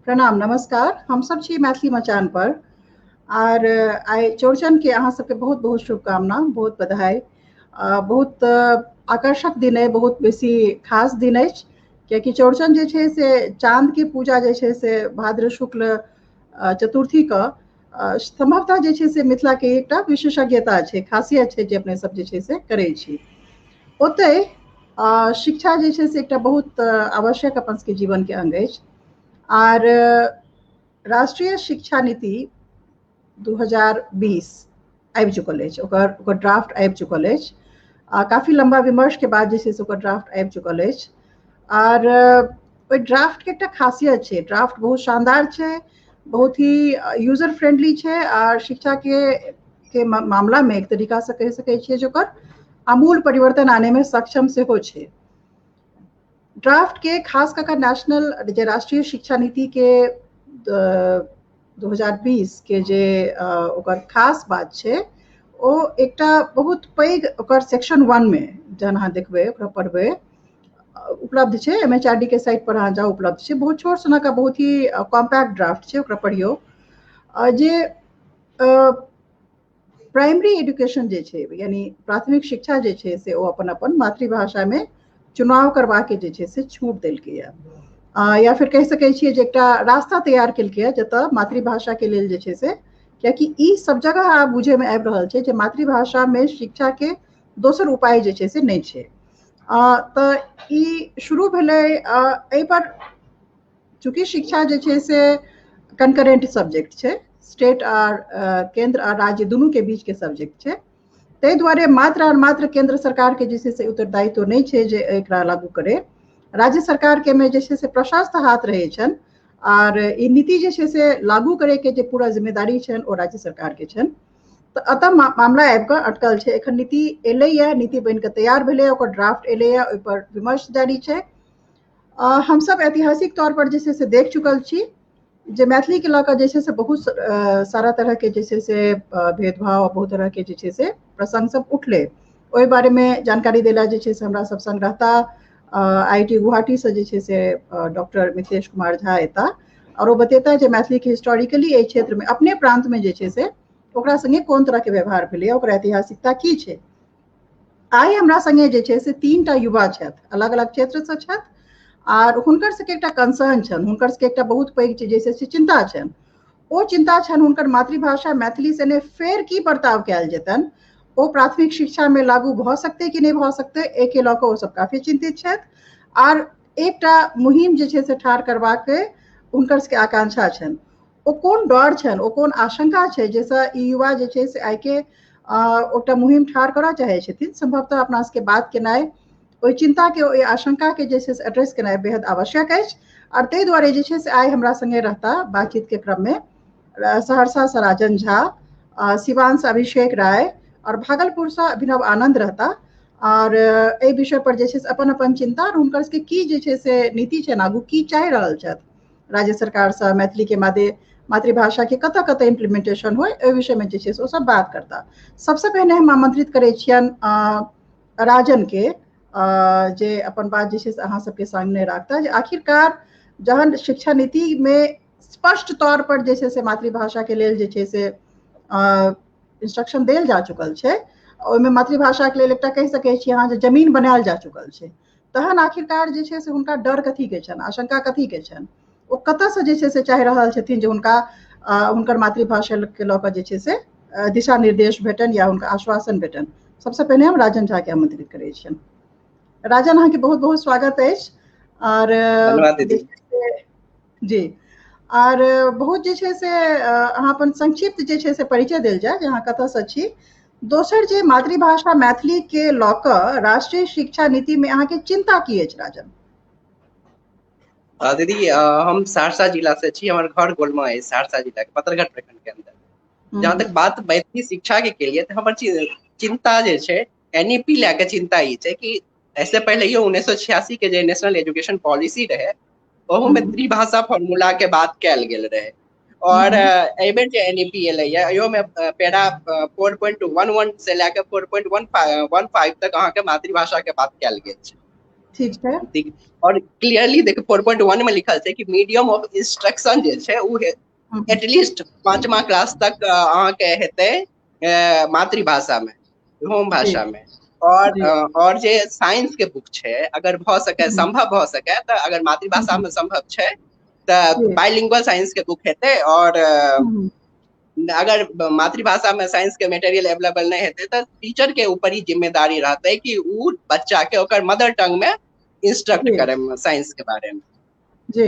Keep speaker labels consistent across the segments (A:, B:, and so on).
A: प्रणाम, नमस्कार। हम सब छी मैथिली मचान पर आर I Chaurchan के अहाँ सबके बहुत बहुत शुभकामना, बहुत बधाई। बहुत आकर्षक दिन अइ, बहुत बेसी खास दिन अछि, कियाकि चौरचन जे छै से चाँद के पूजा जे छै से भाद्र शुक्ल चतुर्थी के संभवतः जे छै से मिथिला के एकटा विशेषज्ञता छै, खासियत छै जे अपने सब जे छै से करै छी। ओतहि शिक्षा जे छै से एकटा बहुत आवश्यक अपन सबके जीवन के अंग अछि। आर राष्ट्रीय शिक्षा नीति 2020 आबि चुकल अछि, ओकर ओकर ड्राफ्ट आबि चुकल अछि। काफी लम्बा विमर्श के बाद जे छै से ओकर ड्राफ्ट आबि चुकल अछि। आर ओहि ड्राफ्ट के एकटा खासियत छै, ड्राफ्ट बहुत शानदार छै, बहुत ही यूजर फ्रेंडली छै आर शिक्षा के मामला में एक तरीका से कहि सकै छियै जे ओकर आमूल परिवर्तन आने में सक्षम सेहो छै। ड्राफ्ट के खास कऽ नेशनल जे राष्ट्रीय शिक्षा नीति के 2020 के जे ओकर खास बात छै, ओ एकटा बहुत पैघ ओकर सेक्शन 1 में जहन अहाँ देखबै, ओकरा पढ़बै, उपलब्ध छै MHRD के साइट पर अहाँ जाउ, उपलब्ध छै। बहुत छोट सनक आ बहुत ही कॉम्पैक्ट ड्राफ्ट छै, ओकरा पढ़ियौ। जे प्राइमरी एजुकेशन जे छै, यानी प्राथमिक शिक्षा जे छै से ओ अपन अपन मातृभाषा में चुनाव करबाके जे छै से छूट देलकैया, या फिर कहि सकै छियै जे एकटा रास्ता तैयार केलकैया जतऽ मातृभाषा के लेल जे छै से, कियाकि ई सब जगह आब बुझे में आबि रहल छै जे मातृभाषा में शिक्षा के दोसर उपाय जे छै से नहि छै। तऽ ई शुरू भेलै। एहि पर चूँकि शिक्षा जे छै से कंकरेंट सब्जेक्ट छै, स्टेट आर केंद्र आ राज्य दुनू के बीच के सब्जेक्ट छै, ताहि दुआरे मात्र और मात्र केंद्र सरकार के जे छै से उत्तरदायित्व नहि छै जे एकरा लागू करे। राज्य सरकार के में जे छै से प्रशस्त हाथ रहै छनि आर ई नीति जे छै से लागू करे के जे पूरा जिम्मेदारी छनि ओ राज्य सरकार के छनि। तऽ अतः मामला आबि कऽ अटकल छै। एखन नीति एलैया, नीति बनि कऽ तैयार भेलैया, ओकर ड्राफ्ट एलैया, ओहिपर विमर्श जारी छै। हमसब ऐतिहासिक तौर पर जे छै से देख चुकल छी जे मैथिली के लऽ कऽ जे छै से बहुत सारा तरह के जे छै से भेदभाव, बहुत तरह के जे छै से प्रसंग सब उठलै। ओहि बारे में जानकारी देला जे छै से हमरा सब संग रहता IIT Guwahati से जे छै से डॉक्टर मिथिलेश कुमार झा एता और ओ बतेता जे मैथिली के हिस्टोरिकली एहि क्षेत्र में अपने प्रांत में जे छै से ओकरा संगे कोन तरह के व्यवहार भेलै, ओकर ऐतिहासिकता की छै। आइ हमरा संगे जे छै से 3टा युवा छथि, अलग अलग क्षेत्र से छथि आर हुनकर सबके एकटा कंसर्न छनि, हुनकर सबके एकटा बहुत पैघ जे छै से चिंता छनि। ओ चिंता छनि हुनकर मातृभाषा मैथिली से ने फेर की बर्ताव कयल जेतनि, ओ प्राथमिक शिक्षा में लागू भऽ सकतै कि नहि भऽ सकतै, एहिके लऽ कऽ ओ सब काफी चिंतित छथि। आर एकटा मुहिम जे छै से ठाढ़ करबाक हुनकर सबके आकांक्षा छनि। ओ कोन डर छनि, ओ कोन आशंका छै जाहिसँ ई युवा जे छै से आइके एकटा मुहिम ठाढ़ करऽ चाहै छथिन। संभवतः अपना सबके बात केनाइ, ओहि चिंता के, ओहि आशंका के जे छै से एड्रेस केनाइ बेहद आवश्यक अछि। आर ताहि दुआरे जे छै से आइ हमरा संगे रहता बातचीत के क्रम में सहरसा से राजन झा, सिवान से अभिषेक राय और भागलपुर से अभिनव आनंद रहता। और एहि विषय पर जे छै से अपन अपन चिंता और हुनकर सबके की जे छै से नीति छनि, आगू की चाहि रहल छथि राज्य सरकार से मैथिली के मादे मातृभाषा के कतऽ कतऽ इम्प्लीमेंटेशन होय, एहि विषय में जे छै से ओ सब बात करता। सबसे पहिने हम आमंत्रित करै छियनि राजन के जे अपन बात जे छै से अहाँ सबके सामने राखता जे आखिरकार जहन शिक्षा नीति में स्पष्ट तौर पर जे छै से मातृभाषा के लेल जे छै से इंस्ट्रक्शन देल जा चुकल छै, ओहिमे मातृभाषा के लेल एकटा कहि सकै छी अहाँ जे जमीन बनायल जा चुकल छै, तहन आखिरकार जे छै से हुनका डर कथी के छनि, आशंका कथी के छनि, ओ कतऽसँ जे छै से चाहि रहल छथिन जे हुनका हुनकर मातृभाषा के लऽ कऽ जे छै से दिशा निर्देश भेटनि या हुनका आश्वासन भेटनि। सबसँ पहिने हम राजन झा के आमंत्रित करै छियनि। राजन, अहाँके बहुत बहुत स्वागत अछि। आर जी, आर बहुत जे छै से अहाँ अपन संक्षिप्त जे छै से परिचय देल जाय जे अहाँ कतऽसँ छी। दोसर जे मातृभाषा मैथिली के लऽ कऽ राष्ट्रीय शिक्षा नीति में अहाँके चिंता की अछि राजन?
B: दीदी, हम सहरसा जिला से छी, हमर घर गोलमा अछि, सहरसा जिला के पतरघट प्रखंड के अंदर। जहाँ तक बात मैथिली शिक्षा के लिए, तो हमर चिंता जे छै NEP लए के चिंता ई छै कि ऐसे पहले 1986 के जे नेशनल एजुकेशन पॉलिसी रहे, ओहू में त्रिभाषा फॉर्मूला के बात कयल गेल रहे। और एहि बेर जे NEP एलै या, इहो में पैरा 4.11 से लए के 4.15 तक अहाँके मातृभाषा के बात कयल गेल छै।
A: ठीक छै।
B: और क्लियरली देखियौ 4.1 में लिखल छै कि मीडियम ऑफ इंस्ट्रक्शन जे छै ओ एटलीस्ट 5मा क्लास तक अहाँके हेतै मातृभाषा में, होम भाषा में। और जे साइंस के बुक छै अगर भऽ सकै, संभव भऽ सकै तऽ अगर मातृभाषा में संभव छै तऽ बाइलिंगुअल साइंस के बुक हेतै। और अगर मातृभाषा में साइंस के मटेरियल अवेलेबल नहीं हेतै तऽ टीचर के ऊपर ही जिम्मेदारी रहतै कि उ बच्चा के ओकर मदर टंग में इंस्ट्रक्ट करे साइंस के बारे में।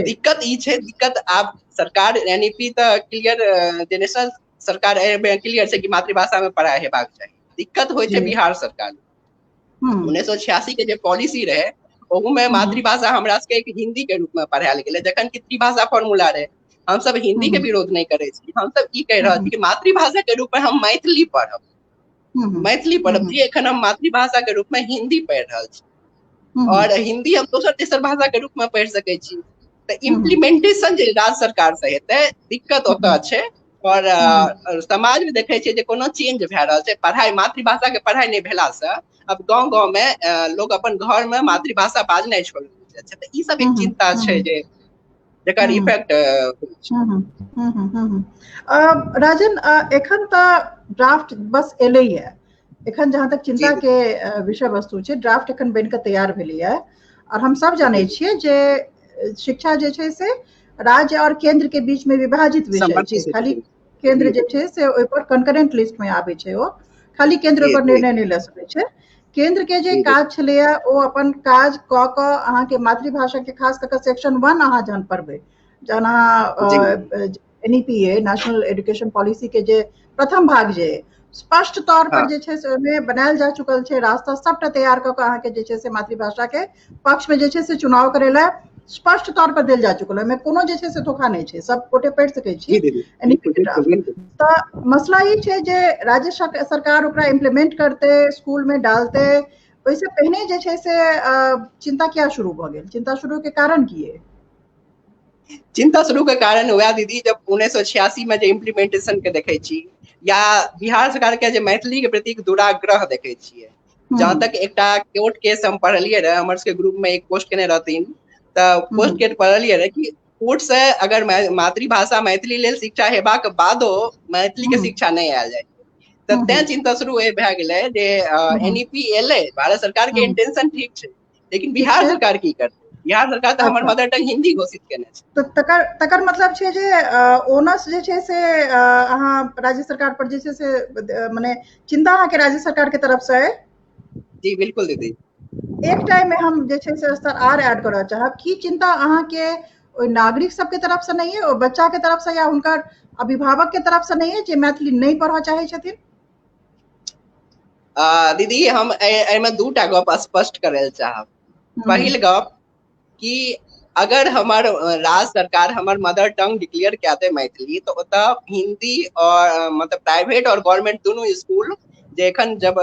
B: दिक्कत ई छै, दिक्कत आब सरकार एनईपी तऽ क्लियर जे नेशनल सरकार क्लियर छै कि मातृभाषा में पढ़ाई हेबाक चाही। दिक्कत होइ छै बिहार सरकार 1986 के जे पॉलिसी रहे ओहू में मातृभाषा हमरा सबके एक हिंदी के रूप में पढ़ायल गेलै, जखन कि त्रिभाषा फॉर्मूला रहे। हम सब हिंदी के विरोध नहीं करै छी, हम सब ई कहि रहल छी कि मातृभाषा के रूप में हम मैथिली पढ़ब, मैथिली पढ़ब। जे एखन हम मातृभाषा के रूप में हिंदी पढ़ि रहल छी और हिंदी हम दोसर तेसर भाषा के रूप में पढ़ि सकै छी। तऽ इम्प्लीमेंटेशन जे राज्य सरकार से हेतै दिक्कत ओतऽ छै। और समाज में देखै छियै जे कोनो चेंज भए रहल छै। पढ़ाई मातृभाषा के पढ़ाई नहि भेला से अब गाँव गाँव में लोग अपन घर में मातृभाषा बाजनाइ छोड़ि देने छै। तऽ ई सब एक चिंता छै जे जकर इफेक्ट।
A: राजन, एखन तऽ ड्राफ्ट बस एलैया, एखन जहाँ तक चिंता के विषय वस्तु छै ड्राफ्ट एखन बनि कऽ तैयार भेलैया। और हम सब जानै छियै जे शिक्षा जे छै से राज्य और केंद्र के बीच में विभाजित विषय छै। खाली केंद्र जे छै से ओहि पर कंकरेंट लिस्ट में आबै छै, ओ खाली केंद्र ओहि पर निर्णय नहि लऽ सकै छै। केंद्र के जे काज छलैया ओ अपन काज कऽ कऽ अहाँके मातृभाषा के खास कऽ कऽ सेक्शन 1 अहाँ जहन पढ़बै, जहन अहाँ एनईपी नेशनल एजुकेशन पॉलिसी के जे प्रथम भाग जे स्पष्ट तौर पर जे छै से ओहिमे बनायल जा चुकल छै, रास्ता सबटा तैयार कऽ कऽ अहाँके जे छै से मातृभाषा के पक्ष में जे छै से चुनाव करै लए स्पष्ट तौर पर देल जा चुकल, ओहिमे कोनो जे छै से धोखा नहि छै, सब गोटे पढ़ि सकै छी। तऽ मसला ई छै जे राज्य सरकार ओकरा इम्प्लीमेंट करतै, स्कूल में डालतै, ओहिसँ पहिने जे छै से चिंता किया शुरू भऽ गेल? चिंता शुरू के कारण की है?
B: चिंता शुरू के कारण वएह दीदी, जब 1986 में जे इम्प्लीमेंटेशन के देखै छी या बिहार सरकार के जे मैथिली के प्रति दुराग्रह देखै छियै। जहाँ तक एकटा कोर्ट केस हम पढ़लियै रहे, हमर सबके ग्रुप में एक पोस्ट केने रहथिन, तऽ पोस्ट के पढ़लियै रहे कि कोर्ट से अगर मातृभाषा मैथिली लेल शिक्षा हेबाक बादो मैथिली के शिक्षा नहि आयल जाय तऽ तें चिंता शुरू भए गेलै जे एनईपी एलै, भारत सरकार के इंटेंशन ठीक छै, लेकिन बिहार सरकार की करतै? बिहार सरकार तऽ हमर मदर टंग हिंदी घोषित केने छै।
A: तऽ तकर तकर मतलब छै जे ओनस जे छै से अहाँ राज्य सरकार पर जे छै से मने चिंता अहाँके राज्य सरकार के तरफ से है?
B: जी बिल्कुल दीदी।
A: एक टाइम में हम जे छै से स्तर आर ऐड करऽ चाहब, की चिंता अहाँके ओहि नागरिक सबके तरफ से नहीं है, ओहि बच्चा के तरफ से या हुनकर अभिभावक के तरफ से नहीं है जे मैथिली नहीं पढ़ऽ चाहै छथिन?
B: दीदी हम एहिमे दूटा गप स्पष्ट करय चाहब। पहिल गप कि अगर हमर राज्य सरकार हमर मदर टंग डिक्लेयर कए दे मैथिली तऽ ओतऽ हिंदी और मतलब प्राइवेट और गवर्नमेंट दुनू स्कूल जे एखन जब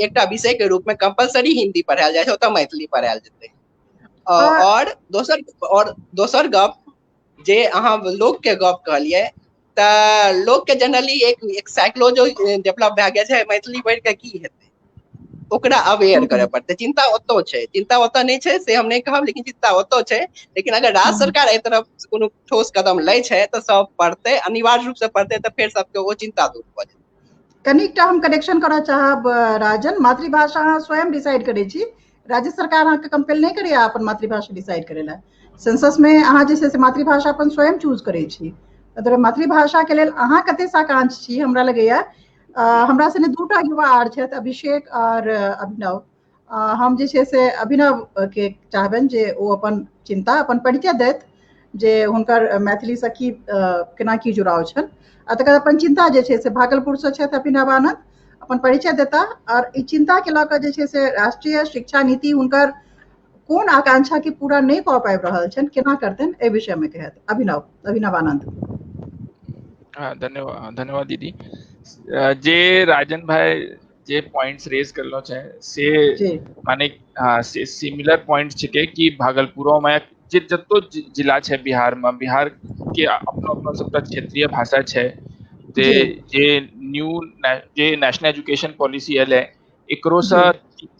B: एकटा विषय के रूप में कंपलसरी हिंदी पढ़ायल जाइ छै ओतऽ मैथिली पढ़ायल जेतै। और दोसर गप जे अहाँ लोक के गप कहलियै तऽ लोक के जनरली एक साइकोलॉजी डेवलप भए गेल छै मैथिली पढ़ि कऽ की हेतै, ओकरा अवेयर करय पड़तै। चिंता ओतौ छै, चिंता ओतऽ नहि छै से हम नहि कहब, लेकिन चिंता ओतौ छै। लेकिन अगर राज्य सरकार एहि तरफ कोनो ठोस कदम लै छै तऽ सब पढ़तै, अनिवार्य रूप से पढ़तै, तऽ फेर सबके ओ चिंता दूर भऽ जेतै।
A: कनिकटा हम कनेक्शन करऽ चाहब राजन, मातृभाषा अहाँ स्वयं डिसाइड करै छी, राज्य सरकार अहाँके कंपेल नहि करैया अपन मातृभाषा डिसाइड करै लए। सेंसस में अहाँ जे छै से मातृभाषा अपन स्वयं चूज करै छी, तऽ मातृभाषा के लेल अहाँ कते साकांक्ष छी? हमरा लगैया हमरा सने दूटा युवा आर छथि, अभिषेक और अभिनव। हम जे छै से अभिनव के चाहबनि जे ओ अपन चिंता अपन परिचय देत जे हुनकर मैथिली से की केना की जुड़ाव छनि, आ तकर अपन चिंता जे छै से भागलपुर से छथि अभिनव आनंद, अपन परिचय देता। और ई चिंता के लऽ कऽ जे छै से राष्ट्रीय शिक्षा नीति हुनकर कोन आकांक्षा के पूरा नहि कऽ पाबि रहल छनि, केना करतनि, एहि विषय में कहत अभिनव, अभिनव आनंद।
C: हाँ धन्यवाद, धन्यवाद दीदी। जे राजन भाई जे पॉइंट्स रेज करलो छै से माने हाँ से सिमिलर पॉइंट छिके कि भागलपुरो में जे जतो जिला छै बिहार में, बिहार के अपनो अपनो सबटा क्षेत्रीय भाषा छै, जे जे न्यू जे नेशनल एजुकेशन पॉलिसी एलै एकरो से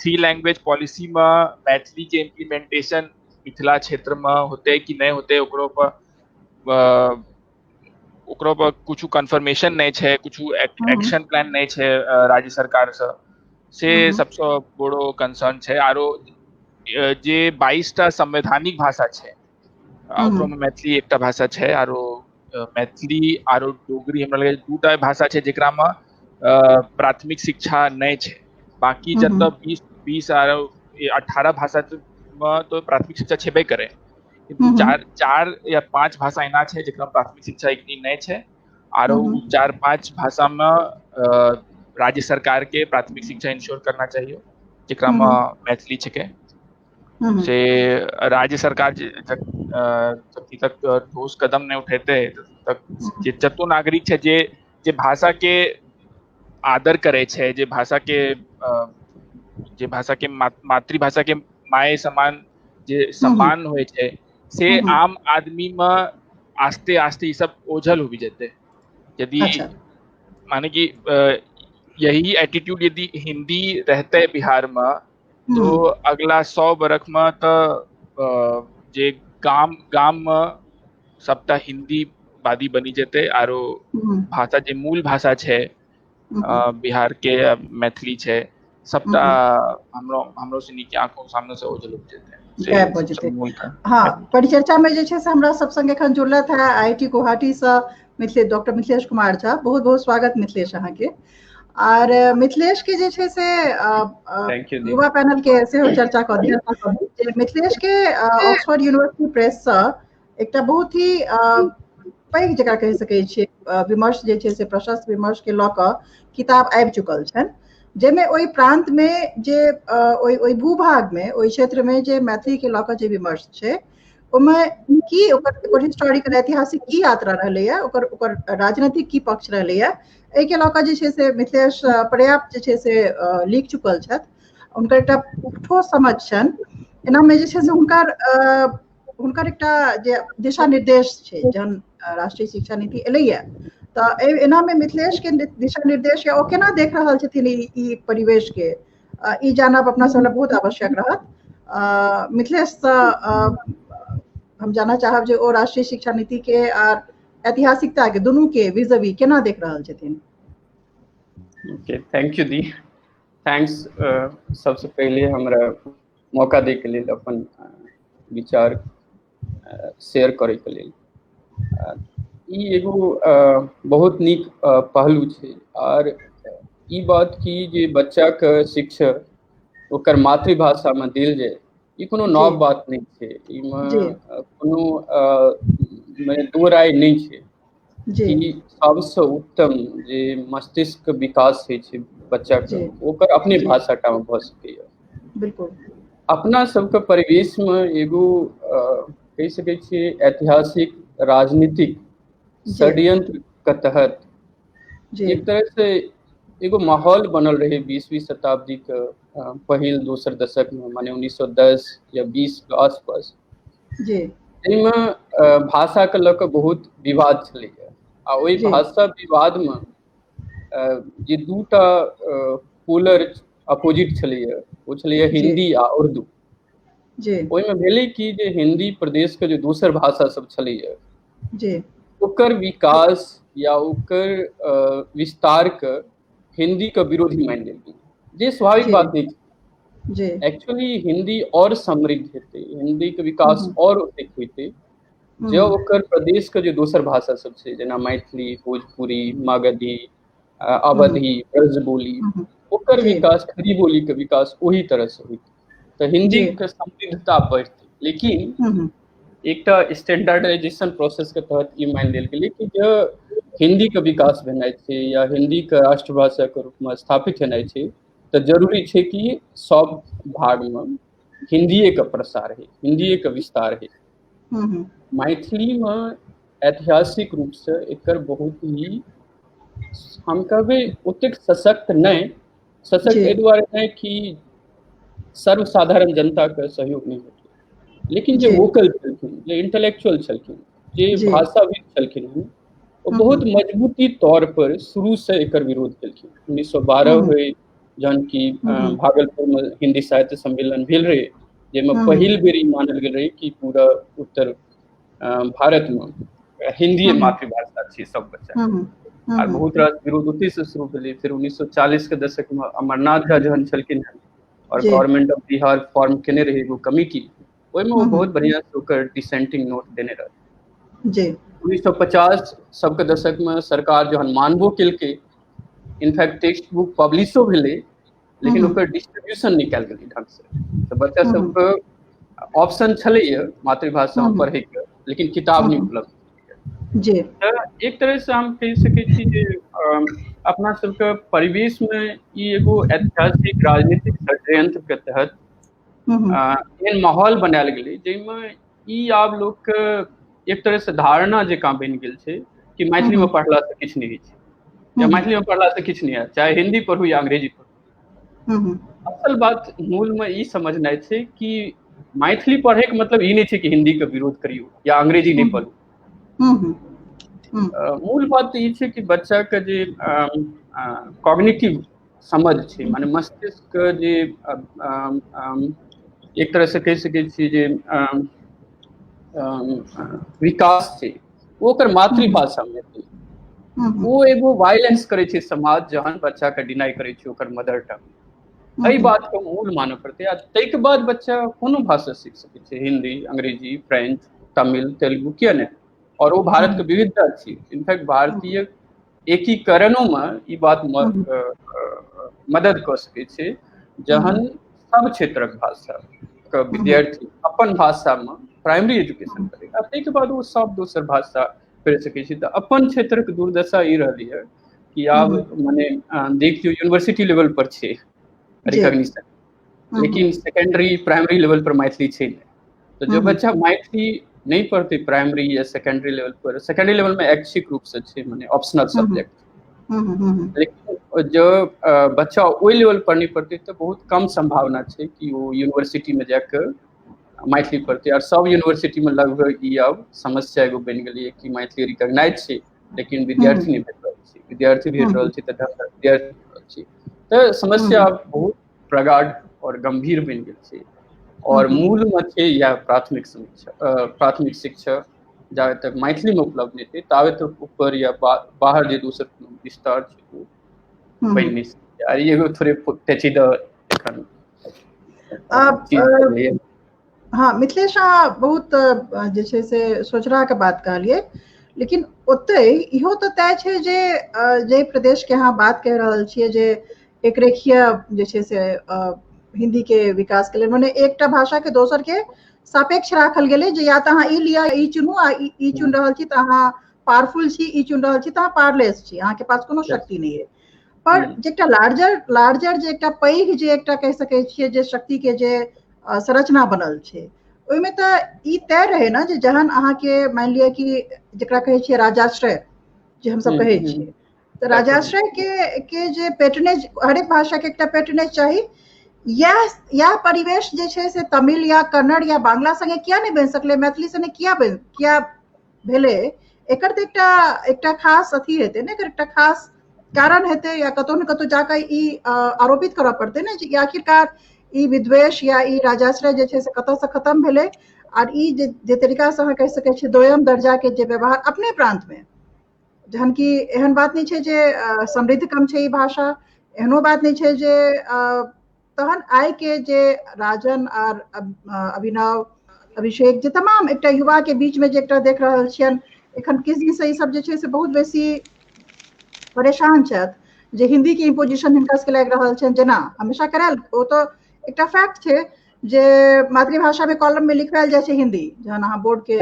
C: थ्री लैंग्वेज पॉलिसी मे मैथिली के इम्प्लीमेंटेशन मिथिला क्षेत्र में होते कि नहि होते, ओकरो पर ओकरो पर कुछ कंफर्मेशन नहि छै, कुछ एक्शन प्लान नहि छै राज्य सरकार से सबसँ बड़ो कंसर्न छै। आरो जे 22टा संवैधानिक भाषा छै ओकरो में मैथिली एकटा भाषा छै, आरो मैथिली आरो डोगरी हमरा लगै दूटा भाषा छै जेकरा में प्राथमिक शिक्षा नहि छै। बाकी जतऽ 20 आरो 18 भाषा में तो प्राथमिक शिक्षा छेबे करे, किन्तु 4 या 5 भाषा एना छै जेकरा प्राथमिक शिक्षा इतनी नहि छै, आरो 4-5 भाषा में राज्य सरकार के प्राथमिक शिक्षा इंश्योर करना चाहिए जेकरा में मैथिली छके। से राज्य सरकार जब तक ठोस कदम नहीं उठेते तब तक जे जतो नागरिक छै जे जे भाषा के आदर करे छै, जे भाषा के मातृभाषा के my समान जे सम्मान होइ छै, से आम आदमी में आस्ते आस्ते ई सब ओझल हो जेते। यदि माने कि यही एटीट्यूड यदि हिंदी रहते बिहार में तो अगला 100 बरख में तो जे गाम गाम में सबटा हिंदी वादी बनी जेते, आरो भाषा जे मूल भाषा छै बिहार के मैथिली छै सबटा हमरो हमरो सुनी के आंखों सामने से ओझल हो जेते,
A: गायब हो जेतै। हाँ, परिचर्चा में जे छै से हमरा सब संगे एखन जुड़लथि है आईआईटी गुवाहाटी से मिथिलेश डॉक्टर मिथिलेश कुमार झा। बहुत बहुत स्वागत मिथिलेश अहाँके। आर मिथिलेश के जे छै से युवा पैनल के सेहो चर्चा कऽ दी। मिथिलेश के ऑक्सफोर्ड यूनिवर्सिटी प्रेस से एकटा बहुत ही पैघ जकरा कहि सकै छियै विमर्श जे छै से प्रशस्त विमर्श के लऽ कऽ किताब आबि चुकल छनि, जाहिमे ओहि प्रांत में जे ओहि भूभाग में ओहि क्षेत्र में जे मैथिली के लऽ कऽ जे विमर्श छै ओहिमे की ओकर हिस्टोरिकल ऐतिहासिक की यात्रा रहलैया, ओकर ओकर राजनीतिक की पक्ष रहलैया, एहिके लऽ कऽ जे छै से मिथिलेश पर्याप्त जे छै से लिख चुकल छथि। हुनकर एकटा ठोस समझ छनि। एनामे जे छै से हुनकर हुनकर एकटा जे दिशा निर्देश छै, जहन राष्ट्रीय शिक्षा नीति एलैया तऽ एनामे मिथिलेश के दिशा निर्देश या ओ केना देख रहल छथिन ई परिवेश के, ई जानब अपना सब लए बहुत आवश्यक रहत। मिथिलेशसँ हम जानऽ चाहब जे ओ राष्ट्रीय शिक्षा नीति के आर ऐतिहासिकता के दुनू के विजवी केना देख रहल छथिन।
D: Okay, thank you the, thanks. सबसे पहिले हमरा मौका दै के लेल अपन विचार शेयर करैके लेल। ई एगो बहुत नीक पहलू छै, आर ई बात की जे बच्चाके शिक्षा ओकर मातृभाषामे देल जाय, ई कोनो नव बात नहि छै, एहिमे कोनो दो राय नहि छै कि सबसँ उत्तम जे मस्तिष्क विकास होइ छै बच्चाके ओकर अपने भाषाटामे भऽ सकैए।
A: बिल्कुल
D: अपना सबके परिवेशमे एगो कहि सकै छियै ऐतिहासिक राजनीतिक षड्यंत्र के तहत एक तरह से एगो माहौल बनल रहे 20वीं शताब्दी के पहिल दोसर दशक में, माने 1910 या 20 के आसपास, जाहिमे भाषा के लऽ कऽ बहुत विवाद छलैया। आ ओहि भाषा विवाद में जे दूटा पोलर अपोजिट छलैया ओ छलैया हिंदी आ उर्दू। ओहिमे भेलै कि जे हिंदी प्रदेश के जे दोसर भाषा सब छलैया ओकर विकास या ओकर विस्तार के हिंदी के विरोधी मानि लेल गेलै, जे स्वाभाविक बात नहि छै। एक्चुअली हिंदी और समृद्ध हेतै, हिंदी के विकास और ओतेक होइतै जब ओकर प्रदेश के जे दोसर भाषा सब छै जेना मैथिली, भोजपुरी, मगधी, अवधी, ब्रजबोली, ओकर विकास, खड़ी बोली के विकास ओही तरह से होइतै, तऽ हिंदी के समृद्धता बढ़तै। लेकिन एकटा स्टैंडर्डाइजेशन प्रोसेस के तहत ई मानि लेल गेलै कि जे हिंदी के विकास भेनाइ छै या हिंदी के राष्ट्रभाषा के रूप में स्थापित हेनाइ छै तऽ जरूरी छै कि सब भाग में हिंदीए के प्रसार है, हिंदीए के विस्तार है। मैथिली में ऐतिहासिक रूप से एकर बहुत ही हम कहबै ओतेक सशक्त नहि, सशक्त एहि दुआरे नहि कि सर्वसाधारण जनता के सहयोग नहि भेटलै, लेकिन जे वोकल छलखिन, जे इंटेलेक्चुअल छलखिन, जे भाषाविद छलखिन हन, ओ बहुत मजबूती तौर पर शुरू से एकर विरोध केलखिन। 1912 होइ, जहन कि भागलपुर में हिंदी साहित्य सम्मेलन भेल रहे, जाहिमे पहिल बेर ई मानल गेल रहे कि पूरा उत्तर भारत में हिंदी मातृभाषा छै सब बच्चा। आर बहुत रास विरोध ओतहि से शुरू भेलै। फेर 1940 के दशक में अमरनाथ झा जहन छलखिन हेँ और गवर्नमेंट ऑफ बिहार फॉर्म केने रहे एगो कमिटी, ओहिमे ओ बहुत बढ़िया से ओकर डिसेंटिंग नोट देने रहे
A: जी।
D: 1950 सबके दशक में सरकार जहन मानबो केलकै, इनफैक्ट टेक्स्ट बुक पब्लिशो भेलै, लेकिन ओकर डिस्ट्रीब्यूशन नहि कयल गेलै ढंग से। तऽ बच्चा सबके ऑप्शन छलैया मातृभाषा में पढ़ैके, लेकिन किताब नहि उपलब्ध
A: जी।
D: तऽ एक तरह से हम कहि सकै छी जे अपना सबके परिवेश में ई एगो ऐतिहासिक राजनीतिक षड्यंत्र के तहत एहन माहौल बनायल गेलै जाहिमे ई आब लोक के एक तरह से धारणा जकाँ बनि गेल छै कि मैथिली में पढ़ला से किछु नहि होइ छै, या मैथिली में पढ़ला से किछु नहि हैत, चाहे हिंदी पढ़ू या अंग्रेजी पढ़ू। असल बात मूल में ई समझनाइ छै कि मैथिली पढ़ैके मतलब ई नहि छै कि हिंदी के विरोध करियौ या अंग्रेजी नहि पढ़ू। मूल बात ई छै कि बच्चा के जे कॉग्निटिव समझ छै, माने मस्तिष्क के जे एक तरह से कहि सकै छी जे विकास छै, ओ ओकर मातृभाषा मे हेतै। ओ एगो वायलेंस करै छै समाज जहन बच्चा के डिनाई करै छै ओकर मदर टंग। एहि बात के मूल मानऽ पड़तै, आ ताहिके बाद बच्चा कोनो भाषा सीख सकै छै, हिंदी, अंग्रेजी, फ्रेंच, तमिल, तेलुगु, किया नहि। और ओ भारत के विविधता छी। इनफैक्ट भारतीय एकीकरणो मे ई बात मदद कऽ सकै छै जहन सब क्षेत्रक भाषा के विद्यार्थी अपन भाषा मे प्राइमरी एजुकेशन करै, आ ताहिके बाद ओ सब दोसर भाषा पढ़ि सकै छै। तऽ अपन क्षेत्रक दुर्दशा ई रहलै है कि आब मने देखियौ यूनिवर्सिटी लेवल पर छै रिकॉग्निशन, लेकिन सेकेंडरी प्राइमरी लेवल पर मैथिली छै नहि। तऽ जो बच्चा मैथिली नहि पढ़तै प्राइमरी या सेकेंडरी लेवल पर, सेकेंडरी लेवल में ऐच्छिक रूप से छै, मने ऑप्शनल सब्जेक्ट, लेकिन जो बच्चा ओहि लेवल पर नहि पढ़तै तऽ बहुत कम संभावना छै कि ओ यूनिवर्सिटी में जाके मैथिली पढ़तै। और सब यूनिवर्सिटी में लगभग ई आब समस्या एगो बनि गेलै कि मैथिली रिकॉग्नाइज छै लेकिन विद्यार्थी नहि भेट रहल छै, विद्यार्थी भेट रहल छै तऽ विद्यार्थी रहल छै। तऽ समस्या बहुत प्रगाढ़ और गंभीर बनि गेल छै। और मूल में छै यह प्राथमिक समीक्षा, प्राथमिक शिक्षा जाबे तक मैथिली में उपलब्ध नहि छै ताबे तक ऊपर या बाहर जे दोसर विस्तार छै ओ बनि नहि सकै। आ एगो थोड़े पेचीदा एखन।
A: हाँ मिथिलेश, अहाँ बहुत जे छै से सोचराके बात कहलियै, लेकिन ओतहि इहो तऽ तय छै जे जाहि प्रदेशके अहाँ बात कहि रहल छियै जे एक रेखीय जे छै से हिंदी के विकास के लेल, मने एकटा भाषा के दोसर के सापेक्ष राखल गेलै जे या तऽ अहाँ ई लिअ, ई चुनू, आ ई चुन रहल छी तऽ अहाँ पावरफुल छी, ई चुन रहल छी तऽ अहाँ पावरलेस छी, अहाँके पास कोनो शक्ति नहि अइ। पर जे एकटा लार्जर जे एकटा पैघ जे एकटा कहि सकै छियै जे शक्ति के जे संरचना बनल छै, ओहिमे तऽ ई तय रहै ने जे जहन अहाँके मानि लिअ कि जकरा कहै छियै राजाश्रय जे हमसब कहै छियै, तऽ राजाश्रय के जे पेटनेज, हरेक भाषा के एकटा पेटनेज चाही। इएह परिवेश जे छै से तमिल या कन्नड़ या बांग्ला संगे किया नहि बनि सकलै, मैथिली संगे किया भेलै? एकर तऽ एकटा एकटा खास अथी हेतै ने, एकर एकटा खास कारण हेतै, या कतहु ने कतहु जाकऽ ई आरोपित करऽ पड़तै ने जे आखिरकार ई विद्वेष या ई राजाश्रय जे छै से कतऽसँ खतम भेलै। आर ई जे तरीका से अहाँ कहि सकै छियै दोयम दर्जा के जे व्यवहार अपने प्रांत में, जहन कि एहन बात नहि छै जे समृद्ध कम छै ई भाषा, एहनो बात नहि छै जे तहन आइ के जे राजन आर अभिनव अभिषेक जे तमाम एकटा युवा के बीच में जे एकटा देख रहल छियनि एखन किछु दिनसँ ई सब जे छै से बहुत बेसी परेशान छथि जे हिंदी के इम्पोजिशन हिनका सबके लागि रहल छनि, जेना हमेशा करायल, ओ तऽ एकटा फैक्ट छै जे मातृभाषा में कॉलम में लिखवायल जाइ छै हिंदी, जहन अहाँ बोर्ड के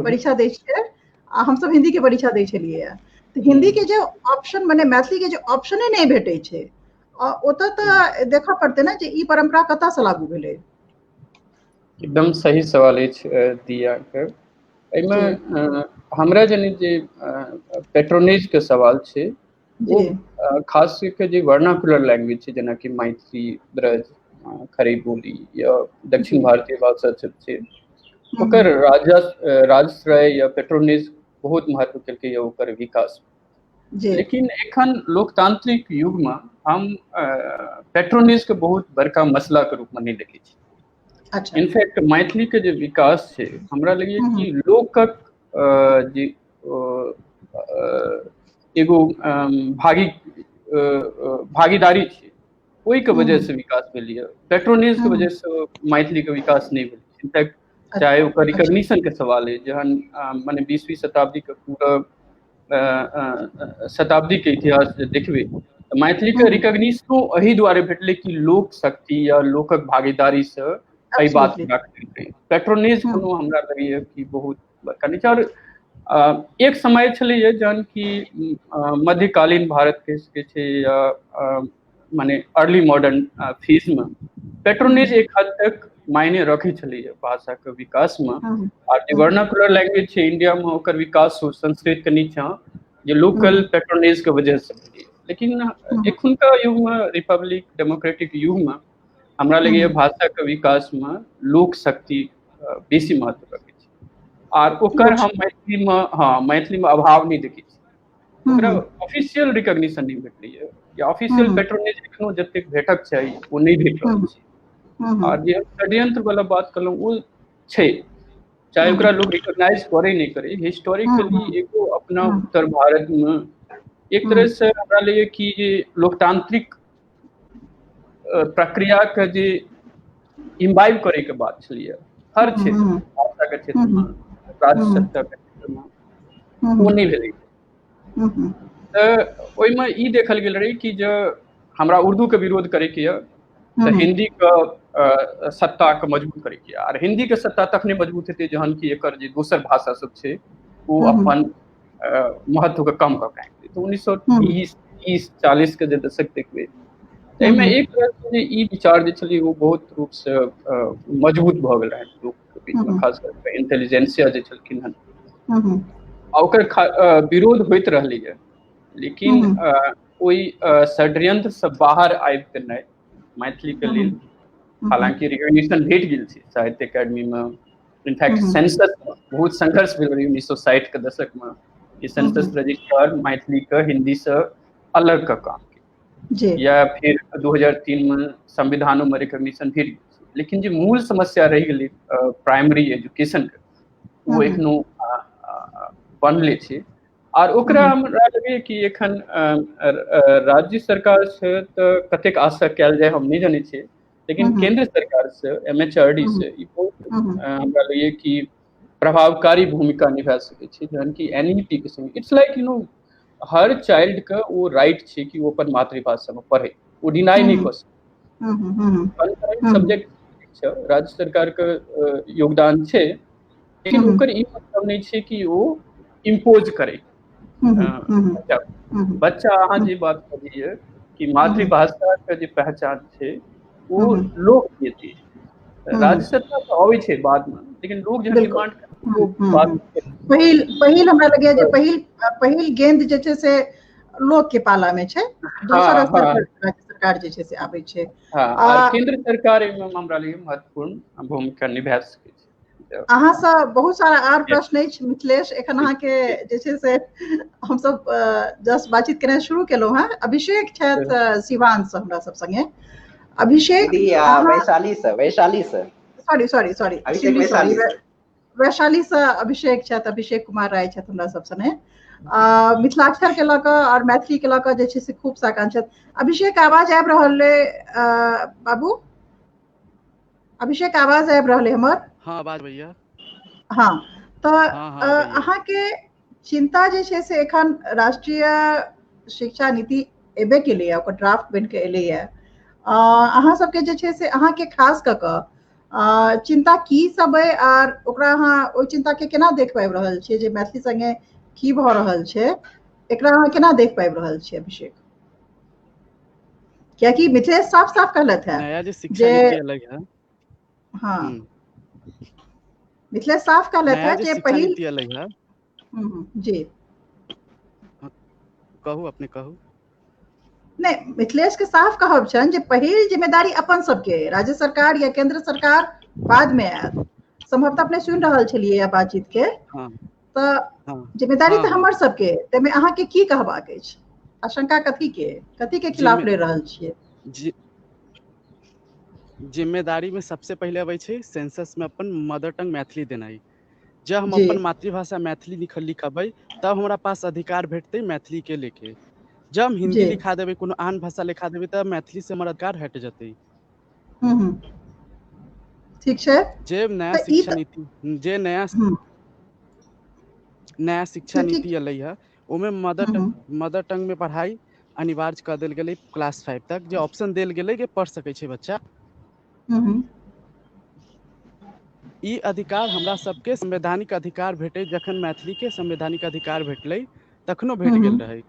A: परीक्षा दै छियै, आ हमसब हिंदी के परीक्षा दै छलियै, तऽ हिंदी के जे ऑप्शन मने मैथिली के जे ऑप्शने नहि भेटै छै, ओतऽ तऽ देखऽ पड़तै ने जे ई परम्परा कतऽसँ लागू भेलै।
D: एकदम सही सवाल अछि दिया के। एहिमे हमरा जनी जे पेट्रोनेज के सवाल छै ओ खास के जे वर्नाकुलर लैंग्वेज छै, जेनाकि मैथिली, ब्रज, खड़ी बोली या दक्षिण भारतीय भाषा सब छै, ओकर राजश्रय या पेट्रोनेज बहुत महत्व केलकै या ओकर विकास। लेकिन एखन लोकतांत्रिक युग में हम पेट्रोनेज के बहुत बड़का मसला के रूप में नहीं देखै छी। इनफैक्ट मैथिली के जे विकास छै, हमरा लगैए कि लोकक जे एगो भागीदारी छै, ओहिके वजह से विकास भेल यऽ। पेट्रोनेज के वजह से मैथिली के विकास नहि भेल। इनफैक्ट चाहे ओकर रिकॉग्निशन के सवाल है, जहन माने 20वीं शताब्दी के पूरा शताब्दी के इतिहास जे देखबै तऽ मैथिली के रिकॉग्निशनो एहि दुआरे भेटलै कि लोक शक्ति या लोकक भागीदारी से एहि बात के पेट्रोनेज कोनो हमरा लगैए कि बहुत बड़का नहि छै। आओर एक समय छलैए जहन कि मध्यकालीन भारत कहि सकै छै या माने अर्ली मॉडर्न फेज में पेट्रोनेज एक हद तक मायने रखै छलैए भाषाके विकासमे। आर जे वर्नाकुलर लैंग्वेज छै इंडिया में, ओकर विकास हो संस्कृत के नीचा जे लोकल पेट्रोनेज के वजह से भेलै। लेकिन एखुनका युग में, रिपब्लिक डेमोक्रेटिक युग में, हमरा लगैए भाषा के विकास में लोक शक्ति बेसी महत्व रखै छै। आर ओकर हम मैथिली में, हाँ, मैथिली में अभाव नहि देखै छी। ओकरा ऑफिशियल रिकॉग्निशन नहि भेटलैए या ऑफिशियल पेट्रोनेज एखनो जतेक भेटक चाही ओ नहि भेट रहल छै। आर जे हम षड्यंत्र वाला बात कहलहुँ, ओ छै, चाहे ओकरा लोग रिकॉग्नाइज करे नहि करे, हिस्टोरिकली एगो अपना उत्तर भारत में एक तरह से हमरा लगैए कि जे लोकतांत्रिक प्रक्रिया के जे इम्बाइब करे के बात छलैए हर क्षेत्र, भाषा के क्षेत्र में, राज्य सत्ता के क्षेत्र में, ओ नहि भेलै। तऽ ओहिमे ई देखल गेल रहै कि जे हमरा उर्दू के विरोध करैके यऽ तऽ हिंदी के सत्ता के मजबूत करैके यऽ, आर हिंदी के सत्ता तखने मजबूत हेतै जहन कि एकर जे दोसर भाषा सब छै ओ अपन महत्व के कम कऽ के आनि। तऽ 1920, 30, 40 के जे दशक देखबै, एहिमे एक तरह से ई विचार जे छलै ओ बहुत रूप से मजबूत भऽ गेल रहै लोक के बीच में, खास करके इंटेलिजेंसिया जे छलखिन हन, आ ओकर विरोध होइत रहलैए। लेकिन ओहि षड्यंत्र से बाहर आबि के नहि मैथिली के लेल, हालांकि रिकॉग्निशन भेट गेल छै साहित्य अकादमी में। इनफैक्ट सेंसस बहुत संघर्ष भेल रहै 1960 के दशक में कि सेंसस रजिस्टर मैथिली के हिंदी से अलग के काम या फिर 2003 में संविधानों में रिकॉग्निशन भेट गेल। लेकिन जे मूल समस्या रहि गेलै प्राइमरी एजुकेशन के, ओ एखनो बनले छै। आर ओकरा हमरा लगैए कि एखन राज्य सरकार से तऽ कतेक आशा कयल जाय हम नहि जानै छियै, लेकिन केंद्र सरकार से, एमएचआरडी से ई बहुत हमरा लगैए कि प्रभावकारी भूमिका निभा सकै छै, जहन कि एनईपी के संग it's like you know her child के ओ राइट छै कि ओ अपन मातृभाषा में पढ़े, ओ डिनाई नहि कऽ सकै। सब्जेक्ट राज्य सरकार के योगदान छै, लेकिन ओकर ई मतलब नहि छै कि ओ इम्पोज करे बच्चा। अहाँ जे बात कहलियै कि मातृभाषा के जे पहचान छै ओ लोक देती, राज्य सत्ता तऽ अबै छै बाद में, लेकिन लोक जहन डिमांड
A: पहिल पहिल हमरा लगैया जे पहिल पहिल गेंद जे छै से लोक के पाला में छै, दोसर स्तर पर राज्य सरकार जे छै से आबै छै।
D: केंद्र सरकार एहिमे हमरा लिए महत्वपूर्ण भूमिका निभा सकै छै।
A: अहाँसँ बहुत सारा आर प्रश्न अछि मिथिलेश, एखन अहाँके जे छै से हमसब जस्ट बातचीत केनाइ शुरू केलहुँ हेँ। अभिषेक छथि सिवान से हमरा सब संगे। अभिषेक,
B: वैशाली से, वैशाली से,
A: सॉरी सॉरी सॉरी, वैशाली से अभिषेक छथि, अभिषेक कुमार राय छथि हमरा सब संगे। मिथिलाक्षर के लऽ कऽ आओर मैथिली के लऽ कऽ जे छै से खूब साकांक्ष छथि। अभिषेक, आवाज आबि रहल अइ बाबू? अभिषेक, आवाज आबि रहल है हमर?
E: हाँ, आवाज भैया।
A: हाँ, तऽ अहाँके चिंता जे छै से एखन राष्ट्रीय शिक्षा नीति एबे केलैए, ओकर ड्राफ्ट बनि कऽ एलैए, अहाँ सबके जे छै से अहाँके खास कऽ कऽ चिंता की सब अइ, आर ओकरा अहाँ ओहि चिंता के केना देख पाबि रहल छियै जे मैथिली संगे की भऽ रहल छै, एकरा अहाँ केना देख पाबि रहल छियै अभिषेक? कियाकि मिथिलेश साफ साफ कहलथि है
E: नया जे शिक्षा नीति अलग है।
A: हाँ, मिथिलेश साफ कहलथि है जे
E: पहिल नीति अलग है।
A: जी
E: कहू, अपने कहू।
A: नहि, मिथिलेश के साफ कहब छनि जे पहिल जिम्मेदारी अपन सबके, राज्य सरकार या केंद्र सरकार बाद में आयत। संभवतः अपने सुनि रहल छलियै बातचीत के।
E: हाँ।
A: तऽ तऽ जिम्मेदारी तऽ हमर सबके, ताहिमे अहाँके की कहबाक अछि? आशंका कथी के, कथी के खिलाफ लड़ रहल छियै?
E: जिम्मेदारी में सबसे पहिले अबै छै सेंसस में अपन मदर टंग मैथिली देनाइ। जब हम अपन मातृभाषा मैथिली लिखबै तब हमरा पास अधिकार भेटतै मैथिली के लेके। जब हम हिंदी लिखा देबै, कोनो आन भाषा लिखा देबै, तब मैथिली से हमर अधिकार हटि जेतै।
A: ठीक छै।
E: जे नया शिक्षा नीति, जे नया नया शिक्षा नीति एलै है, ओहिमे मदर टंग में पढ़ाई अनिवार्य कऽ देल गेलै क्लास 5 तक, जे ऑप्शन देल गेलै कि पढ़ सकै छै बच्चा। ई अधिकार हमरा सबके संवैधानिक अधिकार भेटै। जखन मैथिली के संवैधानिक अधिकार भेटलै तखनो भेट गेल रहै,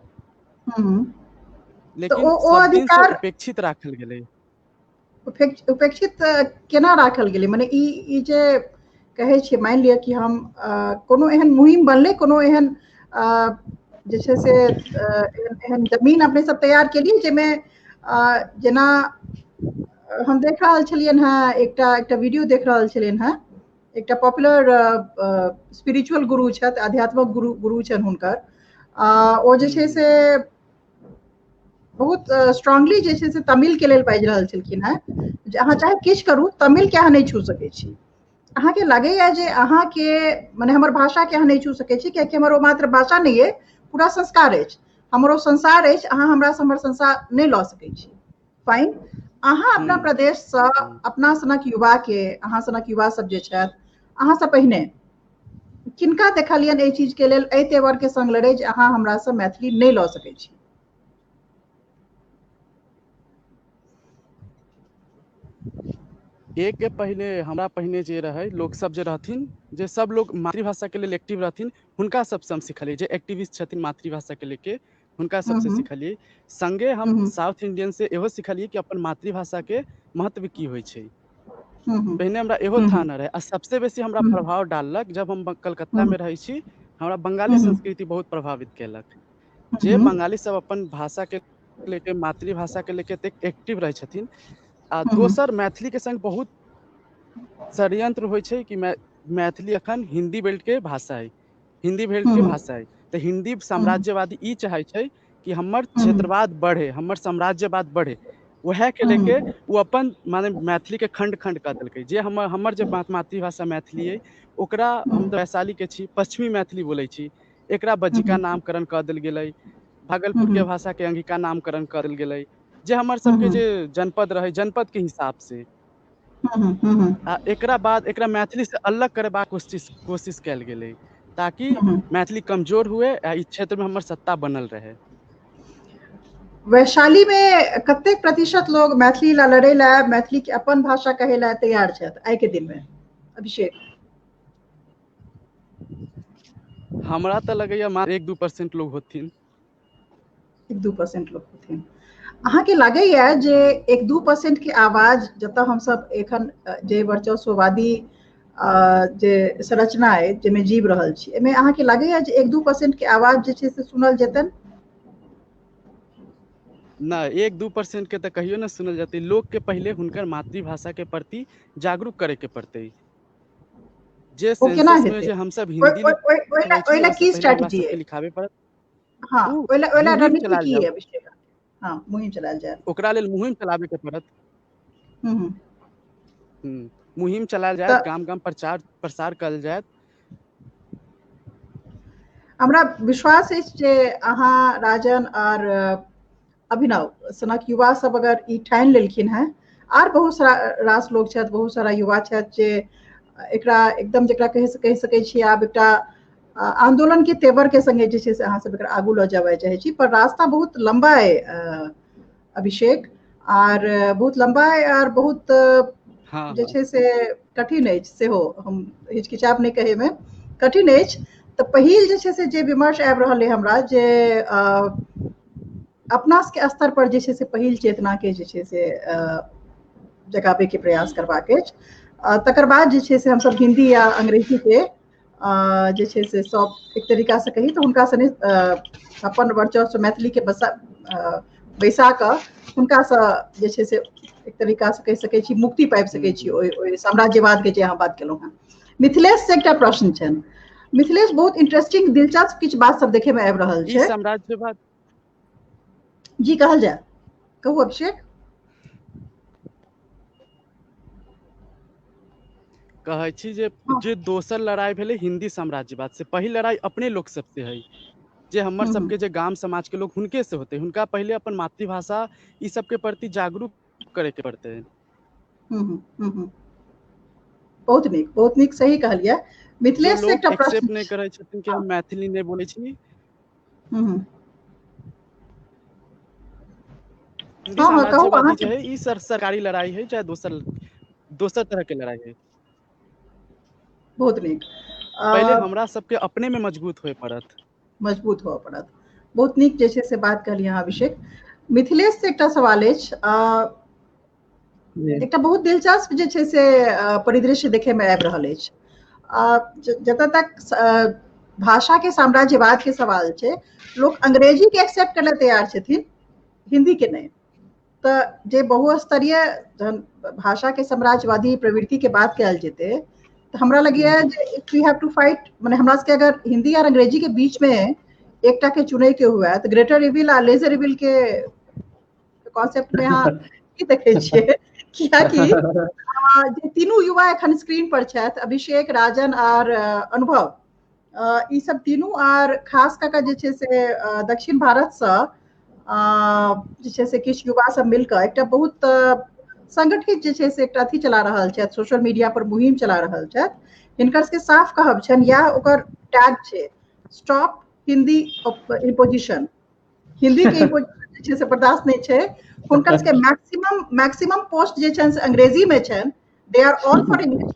E: लेकिन सब दिन से उपेक्षित राखल गेलै।
A: उपेक्षित केना राखल गेलै? मने ई जे कहै छियै, मानि लिअ कि हम कोनो एहन मुहिम बनलै, कोनो एहन जे छै से एहन जमीन अपने सब तैयार केलियै जाहिमे जेना हम देख रहल छलियनि हेँ, एकटा एकटा वीडियो देख रहल छलियनि हेँ, एकटा पॉपुलर स्पिरिचुअल गुरु छथि, आध्यात्मिक गुरु छनि हुनकर, ओ जे छै से बहुत स्ट्रांगली जे छै से तमिल के लेल बाजि रहल छलखिन हेँ जे अहाँ चाहे किछु करू, तमिल के अहाँ नहि छू सकै छी। अहाँके लगैया जे अहाँके मने हमर भाषा के अहाँ नहि छू सकै छी, कियाकि हमर ओ मात्र भाषा नहि अइ, पूरा संस्कार अछि, हमर ओ संसार अछि, अहाँ हमरासँ हमर संसार नहि लऽ सकै छी। फाइन, अहाँ अपना प्रदेशसँ अपना सनक युवा के, अहाँ सनक युवा सब जे छथि, अहाँसँ पहिने किनका देखलियनि एहि चीज के लेल, एहि तेवर के संग लड़ै जे अहाँ हमरासँ मैथिली नहि लऽ सकै छी?
E: एक के पहिने हमरा पहिने जे रहै लोक सब जे रहथिन, जे सब लोग मातृभाषा के लेल एक्टिव रहथिन, हुनका सबसँ हम सिखलियै। जे एक्टिविस्ट छथिन मातृभाषा के लेके, हुनका सबसे सिखलियै। संगे हम साउथ इंडियन से इहो सिखलियै कि अपन मातृभाषा के महत्व की होइ छै। पहिने हमरा इहो था न रहै। आ सबसे बेसी हमरा प्रभाव डाललक जब हम कलकत्ता में रहै छी, हमरा बंगाली संस्कृति बहुत प्रभावित केलक। जे बंगाली सब अपन भाषा के लेके, मातृभाषा के लेके एतेक एक्टिव रहै छथिन। आ दोसर मैथिली के संग बहुत षड्यंत्र होइ छै कि मैथिली अखन हिंदी बेल्ट के भाषा है, हिंदी बेल्ट के भाषा है, तऽ हिंदी साम्राज्यवादी ई चाहे छै कि हमर क्षेत्रवाद बढ़े, हमर साम्राज्यवाद बढ़े, वएह के लेके ओ अपन माने मैथिली के खंड खंड कऽ देलकै। जे हमर हमर जे मातृभाषा मैथिली अइ, ओकरा हम तऽ वैशाली के छी, पश्चिमी मैथिली बोलै छी, एकरा बज्जिका नामकरण कऽ देल गेलै, भागलपुर के भाषा के अंगिका नामकरण कऽ देल गेलै, जे हमर सबके जे जनपद रहै, जनपद के हिसाब से। आ एकरा बाद एकरा मैथिली से अलग करेबाक कोशिश कोशिश कयल गेलै, ताकि मैथिली कमजोर हुए आ ई क्षेत्र में हमर सत्ता बनल रहे।
A: वैशाली में कतेक प्रतिशत लोग मैथिली ला लड़े ला, मैथिली के अपन भाषा कहे ला तैयार छथि आइ के दिन में? अभिषेक।
E: हमरा तऽ लगैया मात्र 1-2% लोग होथिन।
A: 1-2% लोग होथिन। अहाँके लागैया जे 1-2% के आवाज जतऽ हमसब एखन जे वर्चस्ववादी जे संरचना अइ जाहिमे जीव रहल छी, एहिमे अहाँके लागैया जे 1-2% के आवाज जे छै से सुनल जेतनि?
E: नहि, 1-2% के तऽ कहियो नहि सुनल जेतै। लोक के पहिले हुनकर मातृभाषा के प्रति जागरूक करे के पड़तै। जे
A: ओ केना
E: सेंसस में
A: हेतै?
E: जे हमसब हिंदी
A: ओहि ला की स्ट्रेटजी अइ?
E: लिखाबे पड़त।
A: हाँ, ओहि ला
E: मुहिम
A: रणनीति
E: चलायल
A: की
E: जाउ,
A: अइ अभिषेक? हाँ, मुहिम चलायल जाय।
E: ओकरा लेल मुहिम चलाबे के पड़त। मुहिम चलायल जायत, गाम गाम प्रचार प्रसार कयल जायत।
A: हमरा विश्वास अछि जे अहाँ, राजन आर अभिनव सनक युवा सब अगर ई ठानि लेलखिन हेँ, आर बहुत सारा रास लोग छथि, बहुत सारा युवा छथि जे एकरा एकदम जेकरा कहि सकै छियै आब एकटा आंदोलन के तेवर के संगे जे छै से अहाँ सब एकरा आगू लऽ जाबय चाहै छी, पर रास्ता बहुत लंबा अइ अभिषेक, आर बहुत लंबा अइ आर बहुत जे छै से कठिन अछि सेहो, हम हिचकिचाब नहि कहैमे, कठिन अछि। तऽ पहिल जे छै से जे विमर्श आबि रहल अइ हमरा जे अपना सबके स्तर पर जे छै से पहिल चेतना के जे छै से जगाबे के प्रयास करबाक अछि। तकर बाद जे छै से हमसब हिंदी या अंग्रेजी के जे छै से सब एक तरीका से कही तऽ हुनका सने अपन वर्चस्व मैथिली के बैसा कऽ हुनकासँ जे छै से एक तरीका से कहि सकै छी मुक्ति पाबि सकै छी ओहि साम्राज्यवाद के जे अहाँ बात केलहुँ हेँ। मिथिलेश से एकटा प्रश्न छनि। मिथिलेश, बहुत इंटरेस्टिंग, दिलचस्प किछु बात सब देखे में आबि रहल
E: ई
A: छै।
E: साम्राज्यवाद।
A: जी, कहल जाय, कहू अभिषेक।
E: कहै छी जे जे दोसर लड़ाई भेलै हिंदी साम्राज्यवाद से, पहिल लड़ाई अपने लोक सबसे है, जे हमर सबके जे गाम समाज के लोग हुनके से होते, हुनका पहिले अपन मातृभाषा ई सबके प्रति जागरूक करे के पड़तै।
A: बहुत नीक, बहुत नीक, सही कहलियै।
E: जे
A: मिथिलेश से
E: लोग
A: एकटा
E: एक्सेप्ट
A: प्रश्न।
E: नहि करै छथिन कि हम मैथिली नहि बोलै छी, हिंदी
A: हँ हँ कहू
E: साम्राज्यवादी जे
A: अहाँके।
E: है ई सरकारी लड़ाई है, चाहे दोसर दोसर तरह के लड़ाई है।
A: बहुत नीक।
E: पहिले हमरा सबके अपने में मजबूत होए पड़त।
A: मजबूत हुअ पड़त। बहुत नीक जे छै से बात कहलियै अहाँ अभिषेक। मिथिलेश से एकटा सवाल अछि।
D: जी।
A: एकटा बहुत दिलचस्प जे छै से परिदृश्य देखे में आबि रहल अछि। जतऽ तक भाषा के साम्राज्यवाद के सवाल छै, लोक अंग्रेजी के एक्सेप्ट करय तैयार छथिन, हिंदी के नहि। तऽ जे बहुस्तरीय जहन भाषा के साम्राज्यवादी प्रवृत्ति के बात कयल जेतै, तऽ हमरा लगैया जे if we have to fight, मने हमरा सबके अगर हिंदी आर अंग्रेजी के बीच में एकटा के चुनै के हुए, तऽ ग्रेटर इविल आ लेजर इविल के कॉन्सेप्ट में अहाँ की देखै छियै? कियाकि जे तीनू युवा एखन स्क्रीन पर छथि, अभिषेक, राजन आर अनुभव, ई सब तीनू आर खास कऽ कऽ जे छै से दक्षिण भारतसँ जे छै से किछु युवा सब मिलकऽ एकटा बहुत संगठित जे छै से एकटा अथी चला रहल छथि, सोशल मीडिया पर मुहिम चला रहल छथि। हिनकर सबके साफ कहब छनि या ओकर टैग छै स्टॉप हिंदी इम्पोजिशन। हिंदी के इम्पोजिशन जे छै से बर्दाश्त नहि छै। हुनकर सबके मैक्सिमम मैक्सिमम पोस्ट जे छनि से अंग्रेजी में छनि। They are all for English.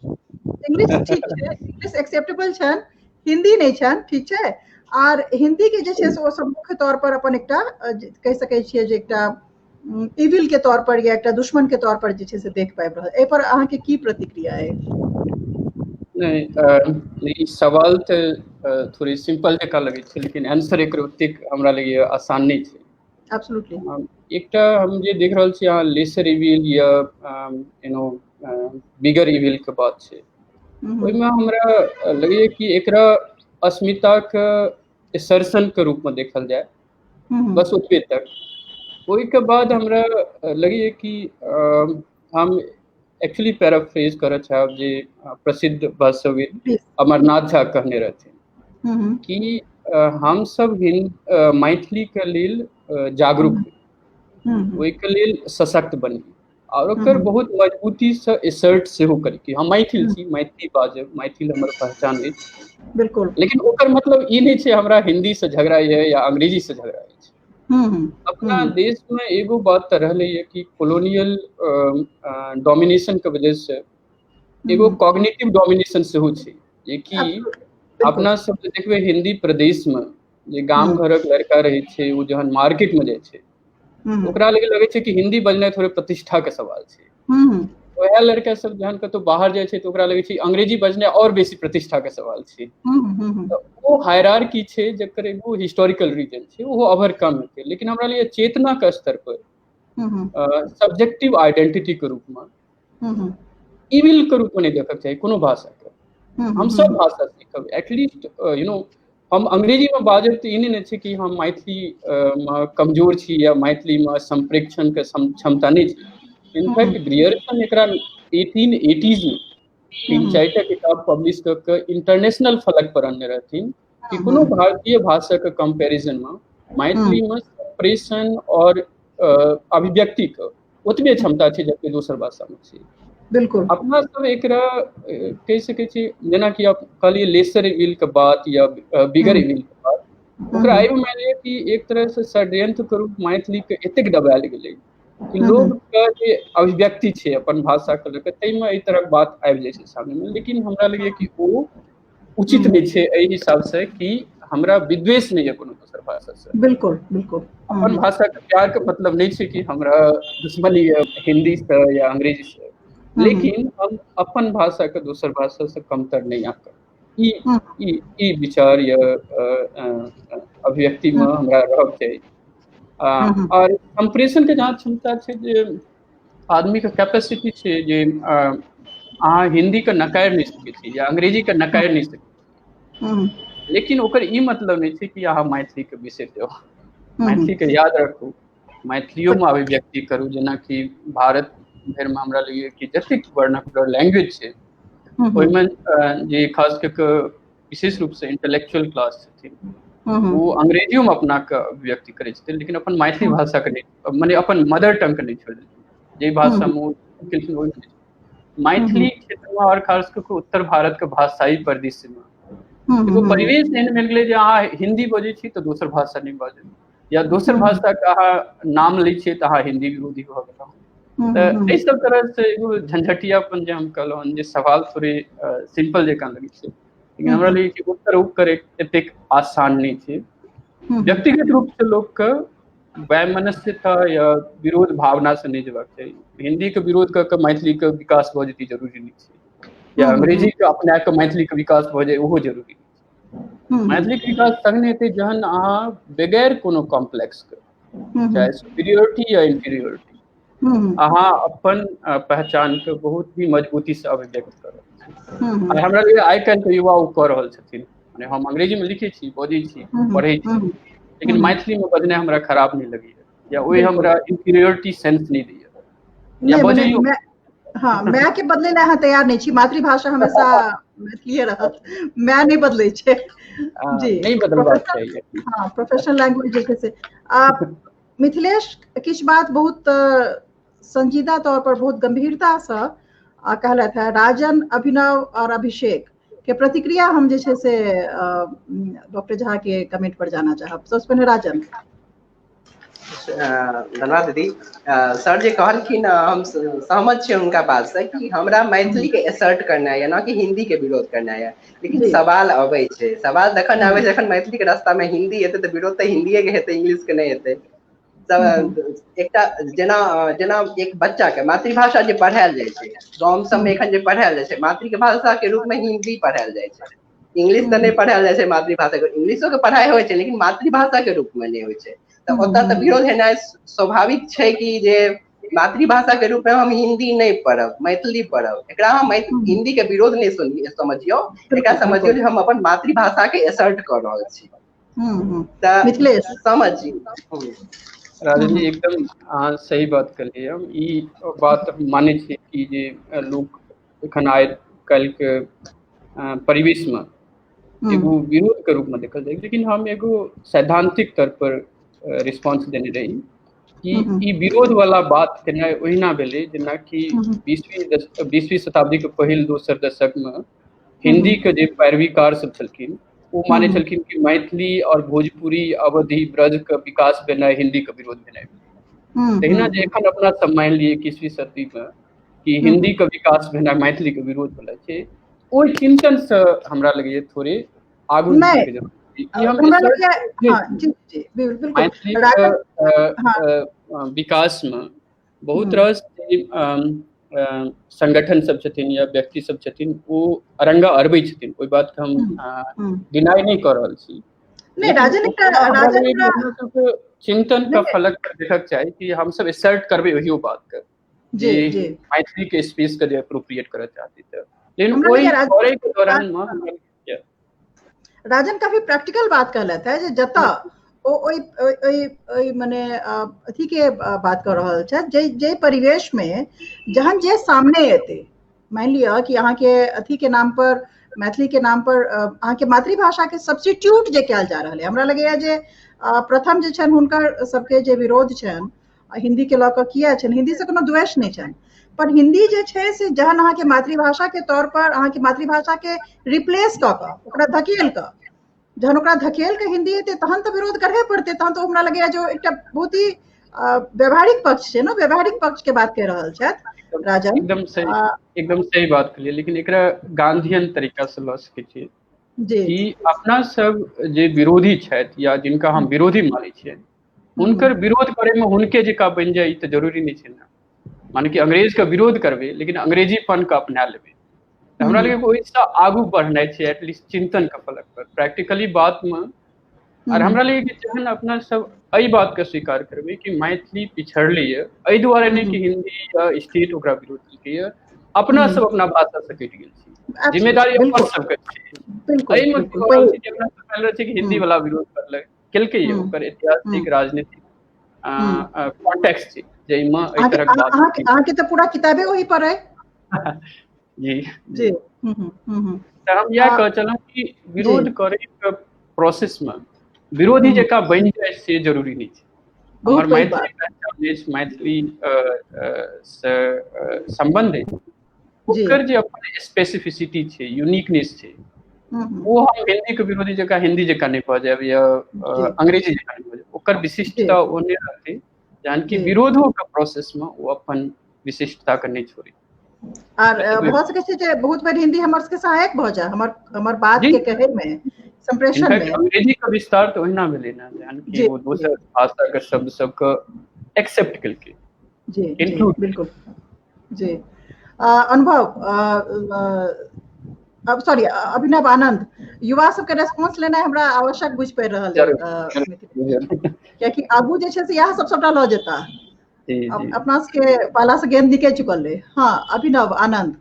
A: English ठीक छै, इंग्लिश एक्सेप्टेबल छनि, हिंदी नहि छनि, ठीक छै। आर हिंदी के जे छै से ओ सब मुख्य तौर पर अपन एकटा कहि सकै छियै जे एकटा इविल के तौर पर या एकटा दुश्मन के तौर पर जे छै से देख पाबि रहल। एहि पर अहाँके की प्रतिक्रिया अइ?
D: नहि, ई सवाल तऽ थोड़ी सिंपल जकाँ लगै छै, लेकिन आंसर एकर ओतेक हमरा लगैए आसान नहि छै।
A: एब्सोल्युटली।
D: एकटा हम जे देख रहल छी अहाँ, लेसर इविल या you know बिगर इविल के बात छै, ओहिमे हमरा लगैए कि एकरा अस्मिताके एसर्शन के रूपमे देखल जाय, बस ओतबे तक। ओहिके बाद हमरा लगैए कि हम एक्चुअली पैराफ्रेज करऽ चाहब जे प्रसिद्ध भाषाविद अमरनाथ झा कहने रहथिन कि हमसब मैथिलीके लेल जागरूक, ओहिके लेल सशक्त बनी आओर ओकर बहुत मजबूतीसँ एसर्ट सेहो करी कि हम मैथिल छी, मैथिली बाजब, मैथिल हमर पहचान अछि। लेकिन ओकर मतलब ई नहि छै हमरा हिन्दीसँ झगड़ा यऽ या अंग्रेजीसँ झगड़ा अछि। अपना देशमे एगो बात तऽ रहलै ये कि कोलोनियल डोमिनेशन के वजह से एगो कॉग्निटिव डोमिनेशन सेहो छै, जेकि अपना सब जे देखबै हिंदी प्रदेशमे जे गाम घरक लड़का रहै छै, ओ जहन मार्केटमे जाइ छै, ओकरा लगे लगै छै कि हिंदी बजनाइ थोड़े प्रतिष्ठाके सवाल छै। वएह लड़का सब जहन कतौ बाहर जाइ छै, तऽ ओकरा लगै छै अंग्रेजी बजनाइ आओर बेसी प्रतिष्ठाके सवाल छै। तऽ ओ हायरार्की छै, जकर एगो हिस्टोरिकल रीजन छै, ओहो ओवरकम हेतै। लेकिन हमरा लिए चेतनाके स्तर पर सब्जेक्टिव आइडेंटिटी के रूपमे, इविल के रूपमे नहि देखक चाही कोनो भाषाके। हम सब भाषा सीखब। एटलीस्ट you know हम अंग्रेजीमे बाजब तऽ ई नहि ने छै कि हम मैथिलीमे कमजोर छी या मैथिलीमे संप्रेक्षणके क्षमता नहि छै। इनफैक्ट ग्रियर्सन एकरा 1880s मे तीन चारिटा किताब पब्लिश कऽ के इंटरनेशनल फलक पर अनने रहथिन कि कोनो भारतीय भाषाके कंपैरिजनमे मैथिलीमे संप्रेषण और अभिव्यक्तिके ओतबे क्षमता छै जते दोसर भाषामे छै। अपना सब एकरा कहि सकै छी, जेनाकि आप कहलियै लेसर इविल के बात या बिगर इविल के बात, ओकरा एहिमे मानि लिअ कि एक तरह से षड्यंत्र के रूप मैथिली के एतेक दबायल गेलै कि लोक के जे अभिव्यक्ति छै अपन भाषा के लऽ कऽ, ताहिमे एहि तरहक बात आबि जाइ छै सामने। लेकिन हमरा लगैए कि ओ उचित नहि छै एहि हिसाब से कि हमरा विद्वेष नहि यऽ कोनो दोसर भाषा से।
A: बिल्कुल बिल्कुल
D: अपन भाषा के प्यार के मतलब नहि छै कि हमरा दुश्मनी यऽ हिंदी से या अंग्रेजी से, लेकिन हम अपन भाषा के दोसर भाषा से कमतर नहि आंकब। ई ई ई विचार या अभिव्यक्ति मे हमरा रहक चाही। और संप्रेषण के जहाँ क्षमता छै, जे आदमी के कैपेसिटी छै, जे अहाँ हिंदी के नकारि नहि सकै छी या अंग्रेजी के नकारि नहि सकै छी। लेकिन ओकर ई मतलब नहि छै कि अहाँ मैथिलीके बिसरि जाउ। मैथिलीके याद राखू, मैथिलियोमे अभिव्यक्ति करू। जेनाकि भारत भरिमे हमरा लगैए कि जतेक वर्नाकुलर लैंग्वेज छै ओहिमे जे खास कऽ कऽ विशेष रूपसँ इंटेलेक्चुअल क्लास छथिन ओ अंग्रेजियोमे अपनाके अभिव्यक्ति करै छथिन, लेकिन अपन मैथिली भाषाके नहि, मने अपन मदर टंगके नहि छोड़ि देलखिन, जाहि भाषामे ओ केलखिन ओहि मैथिली क्षेत्रमे। आओर खास कऽ कऽ उत्तर भारतके भाषाई परिदृश्यमे एगो परिवेश एहन मिल गेलै जे अहाँ हिन्दी बजै छी तऽ दोसर भाषा नहि बाजू, या दोसर भाषाके अहाँ नाम लै छियै तऽ अहाँ हिन्दी विरोधी भऽ गेलहुँ। तऽ एहि सब तरह से एगो झंझटियापन जे हम कहलहुँ जे सवाल थोड़े सिंपल जकाँ लगै छै, लेकिन हमरा लगै कि उत्तर ओकर एतेक आसान नहि छै। व्यक्तिगत रूपसँ लोकके वैमनस्यता या विरोध भावनासँ नहि जेबाक चाही। हिन्दीके विरोध कऽ कऽ मैथिलीके विकास भऽ जेतै जरूरी नहि छै, या अंग्रेजीके अपना कऽ मैथिलीके विकास भऽ जाय ओहो जरूरी नहि छै। मैथिलीके विकास तखने हेतै जहन अहाँ बगैर कोनो कॉम्प्लेक्सके, चाहे सुपीरियोरिटी या इन्फीरियोरिटी, अहाँ अपन पहचानके बहुत ही मजबूतीसँ अभिव्यक्त करब। आ हमरा लगैए आइ काल्हिके युवा ओ कऽ रहल छथिन। मने हम अंग्रेजीमे लिखै छी, बजै छी, पढ़ै छी, लेकिन मैथिलीमे बजनाइ हमरा खराब नहि लगैए या ओहि हमरा इन्फीरियोरिटी सेंस नहि दैए या बजैयो।
A: हँ, माय के बदलै लए अहाँ तैयार नहि छी, मातृभाषा हमेशा मैथिलीए रहत, माय नहि बदलै छै जी,
D: नहि बदलबाक चाही।
A: हँ, प्रोफेशनल लैंग्वेज जे छै से। आ मिथिलेश किछु बात बहुत संजीदा तौर पर बहुत गंभीरतासँ कहलथि है। राजन, अभिनव और अभिषेक के प्रतिक्रिया हम जे छै से डॉक्टर झा के कमेंट पर जाना चाहब। सबसँ पहिने राजन।
B: धन्यवाद दीदी। सर जे कहलखिन हम सहमत छियै हुनका बात से कि हमरा मैथिली के एसर्ट करना है, ना कि हिंदी के विरोध करना है। लेकिन सवाल अबै छै, सवाल तखन आबै छै जखन मैथिली के रास्ता में हिंदी एतै तऽ विरोध तऽ हिंदीए के हेतै, इंग्लिश के नहि हेतै। एकटा जेना जेना एक बच्चा के मातृभाषा जे पढ़ायल जाइ छै गाँव सबमे, एखन जे पढ़ायल जाइ छै मातृभाषा के रूप में हिंदी पढ़ायल जाइ छै, इंग्लिश तऽ नहि पढ़ायल जाइ छै। मातृभाषा के इंग्लिशो के पढ़ाइ होइ छै लेकिन मातृभाषा के रूप में नहि होइ छै। तऽ ओतऽ तऽ विरोध हेनाइ स्वाभाविक छै कि जे मातृभाषा के रूप में हम हिंदी नहि पढ़ब, मैथिली पढ़ब। एकरा हम हिंदी के विरोध नहि समझियौ, एकरा समझियौ जे हम अपन मातृभाषा के एसर्ट कऽ रहल छी।
A: तऽ
B: समझ
D: राजन जी एकदम अहाँ सही बात कहलियै। हम ई बात मानै छियै कि जे लोक एखन आइ काल्हिके परिवेशमे एगो विरोध के रूपमे देखल जाय, लेकिन हम एगो सैद्धांतिक तौर पर रिस्पॉन्स देने रही कि ई विरोध वाला बात केनाइ ओहिना भेलै जेनाकि 20वीं शताब्दी के पहिल दोसर दशकमे हिंदी के जे पैरवीकार सब छलखिन ओ मानै छलखिन कि मैथिली और भोजपुरी, अवधि, ब्रज के विकास भेनाइ हिंदी के विरोध भेनाइ। तहिना जे एखन अपना सब मानि लियै 21वीं सदी मे कि हिंदी के विकास भेनाइ मैथिली के विरोध भेला छै, ओहि चिंतन से हमरा लगैए थोड़े आगू निकलैके जरूरत मैथिली विकास में बहुत रास संगठन सब छथिन या व्यक्ति सब छथिन ओ अरंगा अरबै छथिन, ओहि बात के हम डिनाई नहि कऽ रहल छी। चिंतन के फलक पर देखक चाही कि हम सब एसर्ट करबै ओहियो बात के जे मैथिली के स्पेस के जे अप्रोप्रिएट करऽ चाहती तऽ, लेकिन ओहि करे के दौरान में
A: राजन काफी प्रैक्टिकल बात कहलथि है जे जतऽ ओ ओहि ओहि ओहि मने अथी के बात कऽ रहल छथि, जे जे परिवेश में जहन जे सामने एतै, मानि लिअ कि अहाँके अथी के नाम पर, मैथिली के नाम पर अहाँके मातृभाषा के सब्स्टिट्यूट जे कयल जा रहल है। हमरा लगैया जे प्रथम जे छनि हुनकर सबके जे विरोध छनि हिंदी के लऽ कऽ किया छनि, हिंदी से कोनो द्वेष नहि छनि, पर हिंदी जे छै से जहन अहाँके मातृभाषा के तौर पर अहाँके मातृभाषा के रिप्लेस कऽ कऽ ओकरा धकेल कऽ, जहन ओकरा धकेल कऽ हिंदी एतै तहन तऽ विरोध करहे पड़तै। तहन तऽ हमरा लगैया जो एकटा बहुत ही व्यवहारिक पक्ष छै ने, व्यवहारिक पक्ष के बात कहि रहल छथि राजन।
D: एकदम सही बात कहलियै, लेकिन एकरा गांधीयन तरीका से लऽ सकै छियै कि अपना सब जे विरोधी छथि या जिनका हम विरोधी मानै छियै हुनकर विरोध करे में हुनके जकाँ बनि जाय ई तऽ जरूरी नहि छै ने। माने कि अंग्रेज के विरोध करबै लेकिन अंग्रेजीपन के अपना लेबै, तऽ हमरा लगैए ओहिसँ आगू बढ़नाइ छै एटलीस्ट चिंतन के फलक पर, प्रैक्टिकली बात में। और हमरा लगैए कि जहन अपना सब एहि बात के स्वीकार करबै कि मैथिली पिछड़लै यऽ, एहि दुआरे नहि कि हिंदी या स्टेट ओकरा विरोध केलकै यऽ, अपना सब अपना भाषा से कटि गेल छी, जिम्मेदारी अपन सबके छै। एहिमे की भऽ रहल छै कि अपना सब पहिले छै कि हिंदी वाला विरोध करलक केलकै, ओकर ऐतिहासिक राजनीतिक कॉन्टेक्स्ट छै जाहिमे एहि तरहक बात।
A: अहाँके तऽ पूरा किताबे ओहि पर है।
D: जी जी। तऽ हम इएह कहऽ चलहुँ कि विरोध करैके प्रोसेसमे विरोधी जकाँ बनि जाय से जरूरी नहि छै। हमर मैथिली पहचान अछि, मैथिली से सम्बन्ध अछि, ओकर जे अपन स्पेसिफिसिटी छै, यूनिकनेस छै, ओ हम हिंदी के विरोधी जकाँ हिंदी जकाँ नहि भऽ जायब या अंग्रेजी जकाँ नहि भऽ जायब, ओकर विशिष्टता ओ नहि रहतै, जहन कि विरोधो के प्रोसेस मे ओ अपन विशिष्टता के नहि छोड़े।
A: आर भऽ सकै छै जे बहुत बेर हिंदी हमर सबके सहायक भऽ जाय हमर हमर बात के कहै मे, संप्रेषण में।
D: अंग्रेजी के विस्तार तऽ ओहिना भेलै ने, जहन कि ओ दोसर भाषा के शब्द सबके एक्सेप्ट केलकै।
A: जी जी बिल्कुल। जी अनुभव, अब सॉरी अभिनव आनंद, युवा सबके रेस्पॉन्स लेनाइ हमरा आवश्यक बुझि पड़ि रहल है, कियाकि आगू जे छै से इएह सब सबटा लऽ जेता, अपना सबके पाला से गेंद निकलि चुकल है। हाँ अभिनव आनंद।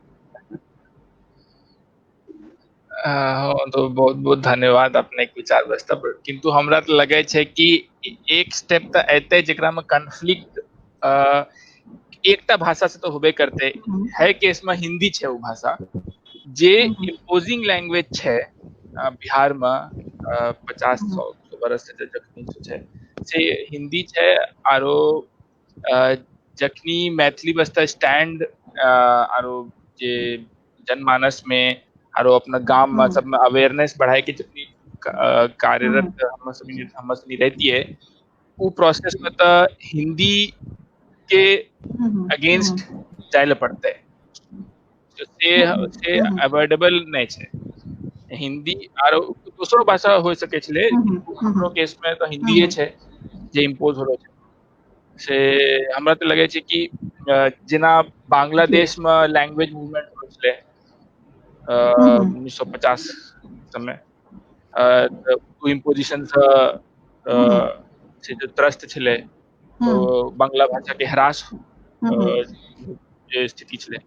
C: हाँ तो बहुत बहुत धन्यवाद अपने के विचार व्यवस्था पर, किंतु हमरा तो लगे छै कि एक स्टेप तो एते जेकरा में कॉन्फ्लिक्ट एकटा भाषा से तो होबे करते है, केस में हिंदी छै वो भाषा जे इम्पोजिंग लैंग्वेज छै बिहार में 50-100 बरस से जखनी छै से हिंदी छै, आरो जखनी मैथिली बस्ता स्टैंड आरो जे जनमानस में आरो अपना गाम में सब में अवेयरनेस बढ़ाए के जखनी कार्यरत हम सब रहती है, वो प्रोसेस में तो हिंदी के अगेंस्ट जाए ला पड़ता है, तो से अवॉइडेबल नहीं है हिंदी। आरो दोसरो भाषा हो सके छले, हमरो केस में तो हिंदीए छै जे इम्पोज हो रहल छै। से हमरा तो लगे छै कि जेना बांग्लादेश में लैंग्वेज मूवमेंट हो छले 1950 समय, इम्पोजिशन से जो त्रस्त छले तो बांग्ला भाषा के ह्रास जे स्थिति छले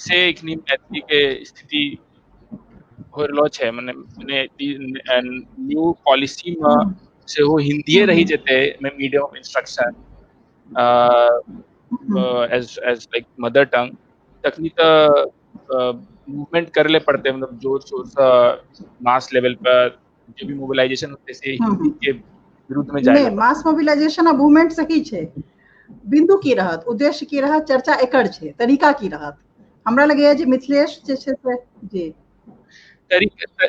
C: से एखनी मैथिली के स्थिति हो रहलो छै। मने न्यू पॉलिसी में सेहो हिंदीए रही जेतै medium of instruction as as like mother tongue, तखनी तो मूवमेंट करे ले पड़ते, मतलब जोर शोर से मास लेवल पर जो भी मोबिलाइजेशन होते से हिंदी के विरुद्ध में जाए।
A: मास मोबिलाइजेशन आ मूवमेंट सही छै, बिंदु की रहत, उद्देश्य की रहत, चर्चा एकर छै, तरीका की रहत, हमरा लगैया जे मिथिलेश जे छै से जी
C: तरीका,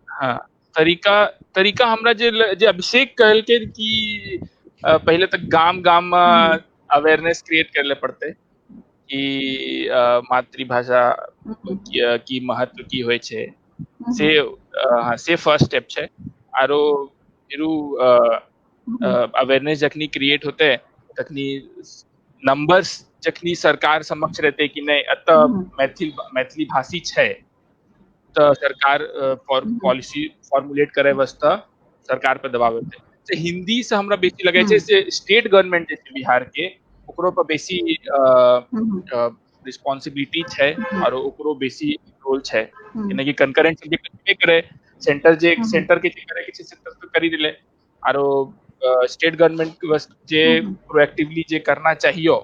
C: हाँ तरीका तरीका हमरा जे जे अभिषेक कहलकै कि पहले तक गाम गाम में अवेयरनेस क्रिएट करे ले पड़ते कि मातृभाषा की महत्व की होइ छै, से हाँ से फर्स्ट स्टेप छै। आरो फिरू अवेयरनेस जखनी क्रिएट होते तखनी नंबर्स जखनी सरकार समक्ष रहते कि नहीं अतः मैथिली मैथिली भाषी छै, तो सरकार पॉलिसी फॉर्मुलेट करे वास्ते सरकार पर दबाव होते। से हिंदी से हमरा बेसी लगे छै से स्टेट गवर्नमेंट जे छै बिहार के ओकरो पर बेसी रिस्पॉन्सिबिलिटी छै और ओकरो बेसी रोल छै, यानी कि कंकरेंट सब्जेक्ट करे सेंटर जे सेंटर के जे करे के छै सेंटर तो करी दिले, आरो स्टेट गवर्नमेंट के बस जे प्रोएक्टिवली जे करना चाहिए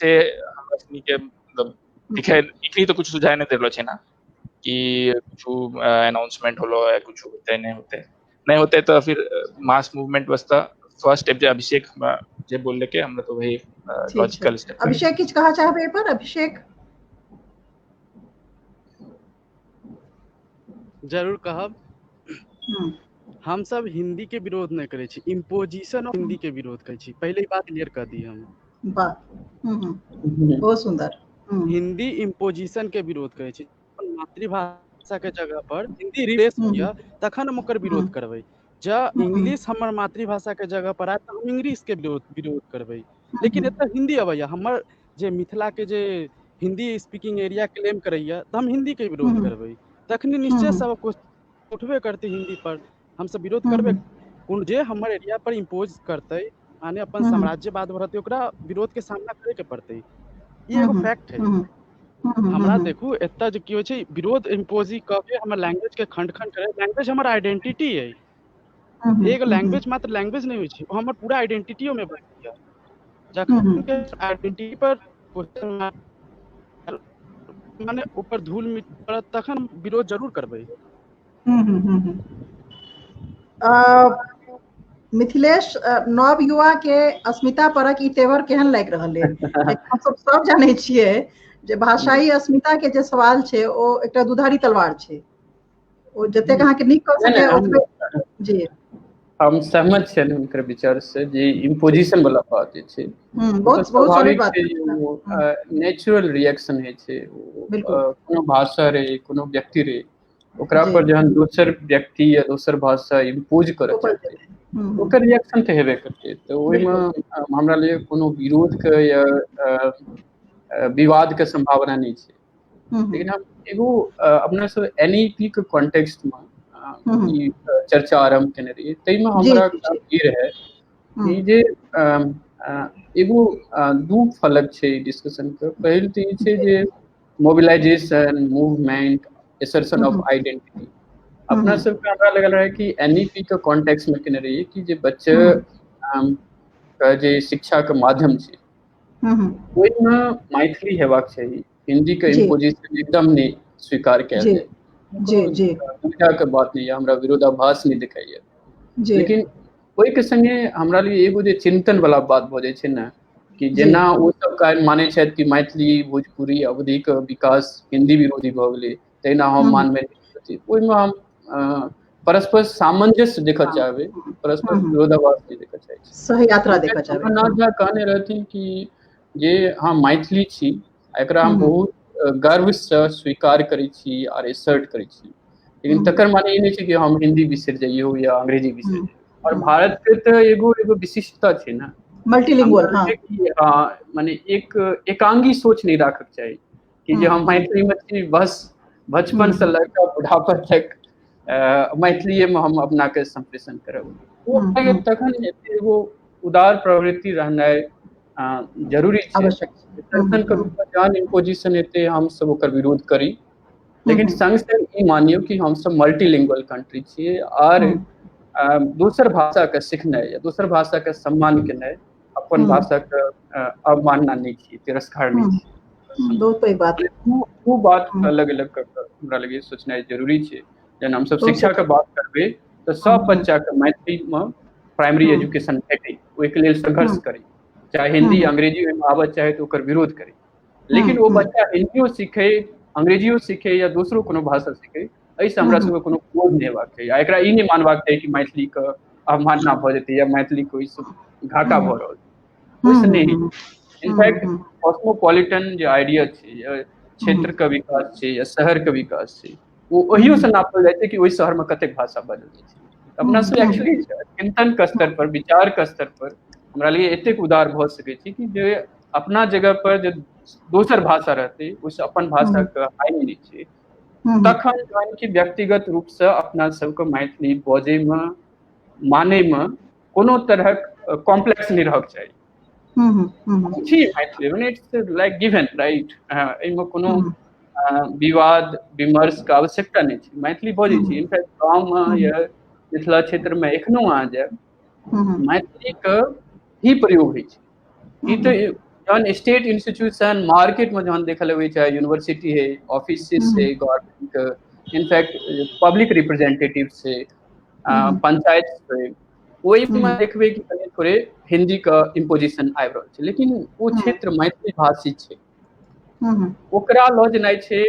C: से हमरा सनी के मतलब दिखे इतनी तो कुछ सुझाव नहीं देलो छै ना कि कुछ अनाउंसमेंट होलो या कुछ होते नहीं होते नहीं होते, तो फिर मास मूवमेंट वास्ते फर्स्ट स्टेप जे अभिषेक जे बोलले के हमरा तो वही लॉजिकल स्टेप।
A: अभिषेक किछ कहा चाहबे पर? अभिषेक
E: जरूर कहब। हम सब हिंदी के विरोध नहीं करे छी, इम्पोजिशन ऑफ हिंदी के विरोध करे छी, पहले ही बात क्लियर कर दी हम।
A: वाह बहुत सुंदर।
E: हिंदी इम्पोजिशन के विरोध करे छी, मातृभाषा के जगह पर हिंदी रिप्लेस होइया तखन हम ओकर विरोध करबै। जँ इंग्लिश हमर मातृभाषा के जगह पर आयत तऽ हम इंग्लिश के विरोध करबै, लेकिन एतऽ हिंदी अबैया, हमर जे मिथिला के जे हिंदी स्पीकिंग एरिया क्लेम करैया तऽ हम हिंदी के विरोध करबै, तखनी निश्चय सब क्वेश्चन उठबे करतै हिंदी पर, हमसब विरोध करबै। कोन जे हमर एरिया पर इम्पोज करतै माने अपन साम्राज्यवाद बढ़तै, ओकरा विरोध के सामना करे के पड़तै, ई एगो फैक्ट है। हमरा देखू एतऽ जे की होइ छै, विरोध इम्पोजी कऽ के हमर लैंग्वेज के खंड खंड करे। लैंग्वेज हमर आइडेंटिटी अइ। एगो लैंग्वेज मात्र लैंग्वेज नहि होइ छै, ओ हमर पूरा आइडेंटिटियो मे बनि। जखन आइडेंटिटी पर क्वेश्चन माने ऊपर धूल मिट्टी पड़त, तखन विरोध जरूर करबै।
A: मिथिलेश, नव युवा के अस्मिता परक ई तेवर केहन लागि रहल है? हमसब सब जानै छियै जे भाषाई अस्मिता के जे सवाल छै, ओ एकटा दुधारी तलवार छै। ओ जतेक अहाँके नीक कऽ सकै ओतबे। जी,
D: हम सहमत छियनि हुनकर विचार से जे इम्पोजिशन वाला बात जे छै,
A: बहुत बहुत सॉलिड बात।
D: नेचुरल रिएक्शन होइ छै। कोनो भाषा रहे, कोनो व्यक्ति रहे, ओकरा पर जहन दोसर व्यक्ति या दोसर भाषा इम्पोज करऽ चाहतै, ओकर रिएक्शन तऽ हेबे करतै। तऽ ओहिमे हमरा लिए कोनो विरोधके या विवादके सम्भावना नहि छै। लेकिन हम एगो अपना सब एनईपी के कॉन्टेक्स्ट मे ई चर्चा आरम्भ केने रहियै, ताहिमे हमरा ई रहै कि जे एगो दू फलक छै डिस्कशन के। पहिल तऽ ई छै जे mobilization, movement, assertion of identity अपना सबके हमरा लगल रहै कि एनईपी के कॉन्टेक्स्ट मे केने रहियै कि जे बच्चा के जे शिक्षा के माध्यम छै, ओहिमे मैथिली हेबाक चाही, हिंदी के इम्पोजिशन एकदम नहि स्वीकार कयल जाय।
A: जी जी
D: के बात नहि, हमरा विरोधाभास नहि दिखाइए। लेकिन ओहिके संगे हमरा लिए एगो जे चिंतन वाला बात भऽ जाइ छै ने कि जेना ओ सब मानै छथि कि मैथिली, भोजपुरी, अवधि के विकास हिंदी विरोधी भऽ गेलै, तहिना हम मानबै। ओहिमे हम परस्पर सामंजस्य देखऽ चाहबै, परस्पर विरोधाभास नहि देखऽ चाहै छी।
A: सही यात्रा देखऽ चाहबै।
D: नाथ झा कहने रहथिन कि जे हम मैथिली छी, एकरा हम बहुत गर्वसँ स्वीकार करै छी आर एसर्ट करै छी, लेकिन तकर माने ई नहि छै कि हम हिंदी बिसरि जइयौ या अंग्रेजी बिसरि जइयौ। और भारत के तऽ एगो एगो विशिष्टता छै ने।
A: मल्टीलिंगुअल।
D: हाँ, माने एक एकांगी सोच नहि राखक चाही कि जे हम मैथिली मे छी, बस बचपन से लऽ कऽ बुढ़ापा तक मैथिलीए मे हम अपना के सम्प्रेषण करब। ओ तखन एगो उदार प्रवृत्ति रहनाइ जरूरी छै। के रूपमे जहन इम्पोजिशन एतै, हमसब ओकर विरोध करी, लेकिन संग संग ई मानियौ कि हमसब मल्टीलिंगुअल कंट्री छियै आर दोसर भाषाके सिखनाइ या दोसर भाषाके सम्मान केनाइ अपन भाषाके अवमानना नहि छियै, तिरस्कार नहि छियै।
A: बहुत पैघ बात।
D: ओ बात अलग अलग कऽ हमरा लगे सोचनाइ जरूरी छै। जेना हमसब शिक्षाके बात करबै तऽ सब बच्चाके मैथिलीमे प्राइमरी एजुकेशन भेटै, ओहिके लेल संघर्ष करी। चाहे हिंदी, अंग्रेजी ओहिमे आबऽ चाहे तऽ ओकर विरोध करी, लेकिन ओ बच्चा हिन्दियो सीखै, अंग्रेजियो सीखै या दोसरो कोनो भाषा सीखै, एहिसँ हमरा सबके कोनो विरोध नहि हेबाक चाही आ एकरा ई नहि मानबाक चाही कि मैथिलीके अवमानना भऽ जेतै या मैथिलीके ओहिसँ घाटा भऽ रहल छै। ओहिसँ नहि। इनफैक्ट कॉस्मोपॉलिटन जे आइडिया छै, क्षेत्रके विकास छै या शहरके विकास छै, ओ ओहियोसँ नापल जाइ छै कि ओहि शहरमे कतेक भाषा बाजल जाइ छै। अपना सब एक्चुअली चिंतन के स्तर पर, विचार के स्तर पर हमरा लिए एतेक उदार भऽ सकै छी कि जे अपना जगह पर जे दोसर भाषा रहतै, ओहिसँ अपन भाषाके हानि नहि छै। तखन जहन कि व्यक्तिगत रूपसँ अपना सबके मैथिली बजैमे, मानैमे कोनो तरहक कॉम्प्लेक्स नहि रहक चाही। छी मैथिली मने it's like given right. एहिमे कोनो विवाद विमर्शके आवश्यकता नहि छै। मैथिली बजै छी। इनफैक्ट गाँवमे या मिथिला क्षेत्रमे एखनो अहाँ जायब, मैथिलीके ही प्रयोग होइ छै। ई तऽ जहन स्टेट इंस्टीट्यूशन, मार्केटमे जहन देखऽ लगबै, चाहे यूनिवर्सिटी है, ऑफिसेस है गवर्नमेंट, इनफैक्ट पब्लिक रिप्रेजेंटेटिव छै, पंचायत छै, ओहिमे देखबै कि कनि थोड़े हिन्दीके इम्पोजिशन आबि रहल छै, लेकिन ओ क्षेत्र मैथिली भाषी छै। ओकरा लऽ जेनाइ छै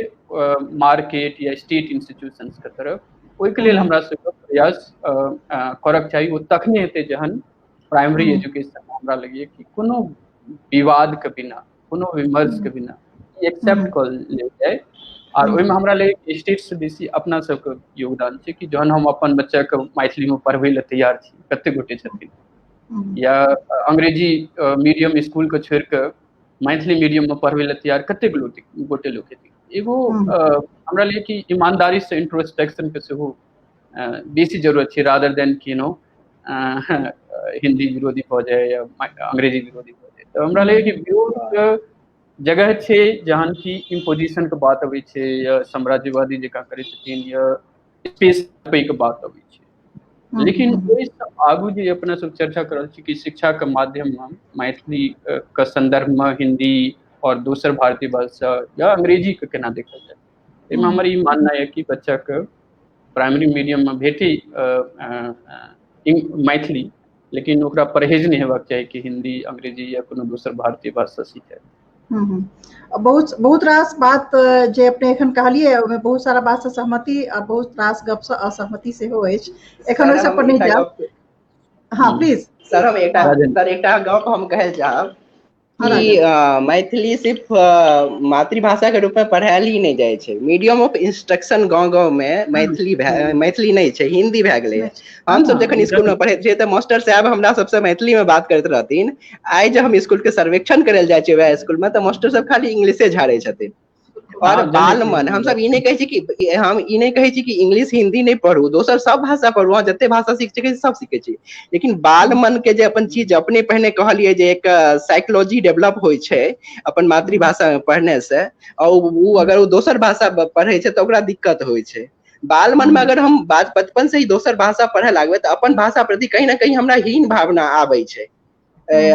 D: मार्केट या स्टेट इंस्टीट्यूशंस के तरफ, ओहिके लेल हमरा सबके प्रयास करक चाही। ओ तखने हेतै जहन प्राइमरी एजुकेशन हमरा लगैए कि कोनो विवादके बिना, कोनो विमर्शके बिना एक्सेप्ट कऽ लेल जाय। आर ओहिमे हमरा लगैए स्टेटसँ बेसी अपना सबके योगदान छै कि जहन हम अपन बच्चाके मैथिलीमे पढ़बै लए तैयार छी, कते गोटे छथिन, या अंग्रेजी मीडियम स्कूलके छोड़ि कऽ मैथिली मीडियममे पढ़बै लए तैयार कतेक गोटे लोक हेथिन? एगो हमरा लिए कि ईमानदारीसँ इंट्रोस्पेक्शनके सेहो बेसी जरूरत छै, रादर देन कि नो हिन्दी विरोधी भऽ जाय या अंग्रेजी विरोधी भऽ जाय। तऽ हमरा लगैए कि विरोधके जगह छै जहन कि इम्पोजिशन के बात अबै छै या साम्राज्यवादी जकाँ करै छथिन या स्पेस के बात अबै छै। लेकिन ओहिसँ आगू जे अपना सब चर्चा कर रहल छी कि शिक्षा के माध्यम मे मैथिली के संदर्भ मे हिंदी और दोसर भारतीय भाषा या अंग्रेजी के केना देखल जाय, एहिमे हमर ई मानना यऽ कि बच्चा के प्राइमरी मीडियम मे भेटी मैथिली, लेकिन ओकरा परहेज नहि हेबाक चाही कि हिंदी, अंग्रेजी या कोनो दोसर भारतीय भाषा सीखै।
A: बहुत बहुत रास बात जे अपने एखन कहलियै ओहिमे बहुत सारा बात से सहमति आ बहुत रास गप से असहमति सेहो अछि। एखन ओहि सब पर नहि जायब। हाँ प्लीज
B: सर, हम एकटा सर एकटा गप हम कहल चाहब कि मैथिली सिर्फ मातृभाषा के रूप में पढ़ायल ही नहि जाइ छै। मीडियम ऑफ इंस्ट्रक्शन गाँव गाँव में मैथिली मैथिली नहि छै, हिंदी भए गेलै। हमसब जखन स्कूल में पढ़ैत रहियै तऽ मास्टर साहब हमरा सबसँ मैथिली में बात करैत रहथिन। आइ जब हम स्कूल के सर्वेक्षण करल जाइ छियै वएह स्कूल में तऽ मास्टर सब खाली इंग्लिशे झाड़ै छथिन। और बाल मन हमसब ई नहि कहै छी कि हम ई नहि कहै छी कि इंग्लिश हिंदी नहि पढ़ू, दोसर सब भाषा पढ़ू, अहाँ जते भाषा सीख सकै छी सब सीखै छी, लेकिन बाल मन के जे अपन चीज अपने पहिने कहलियै जे एक साइकोलॉजी डेवलप होइ छै अपन मातृभाषा में पढ़ने से, और ओ अगर ओ दोसर भाषा पढ़ै छै तऽ ओकरा दिक्कत होइ छै। बाल मन में अगर हम बचपन से ही दोसर भाषा पढ़े लागबै तऽ अपन भाषा प्रति कहीं ना कहीं हमरा हीन भावना आबै छै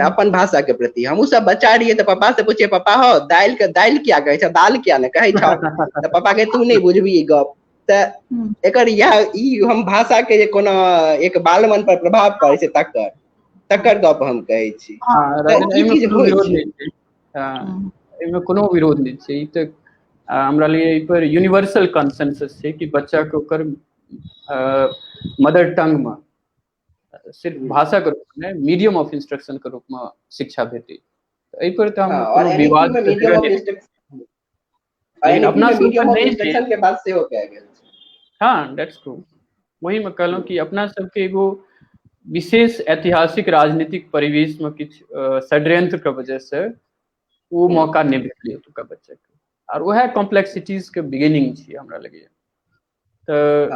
B: अपन भाषा के प्रति। हमहूँ सब बच्चा रहियै तऽ पापा से पूछिए, पापा हो दालि के दालि किया कहै छ, दाल किया ने कहै छ? तऽ पापा के तू नहि बुझबी ई गप। तऽ एकर इएह ई हम भाषा के जे कोनो एक बाल मन पर प्रभाव पड़ै छै तकर तकर गप हम कहै छी। तऽ ई चीज होइ छै।
D: एहिमे कोनो विरोध नहि छै। ई तऽ हमरा लिए एहि पर यूनिवर्सल कंसेंसस छै कि बच्चा के ओकर मदर टंग में सिर्फ भाषा के रूप में मीडियम ऑफ इंस्ट्रक्शन के रूप में शिक्षा भेटे, एहि पर तऽ हम कोनो विवाद
B: लेकिन अपना मीडियम ऑफ इंस्ट्रक्शन के बात सेहो कयल गेल छै।
D: हाँ, that's true. वही में कहलहुँ कि अपना सबके एगो विशेष ऐतिहासिक राजनीतिक परिवेश में किछु षड्यंत्र के वजह से ओ मौका नहि भेटलै ओतुका बच्चा के, आर वएह कॉम्प्लेक्सिटीज के बिगिनिंग छियै हमरा लगैया। तऽ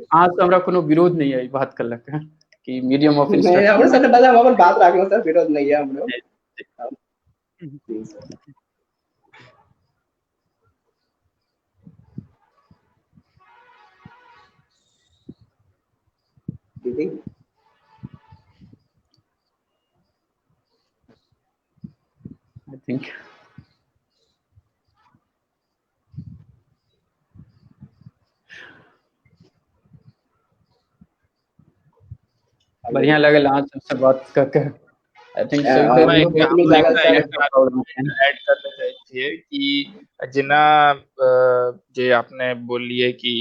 D: अहाँ से हमरा कोनो विरोध नहि है ई बात के लऽ के कि मीडियम ऑफ इंस्ट्रक्शन।
B: हमरो सर बस हम अपन बात राखलहुँ सर, विरोध नहीं है हमरो। दीदी
D: I think बढ़िया लगल अहाँ सबसँ बात कऽ के। I think
C: add करना चाहै छियै कि जेना जे अपने बोललियै कि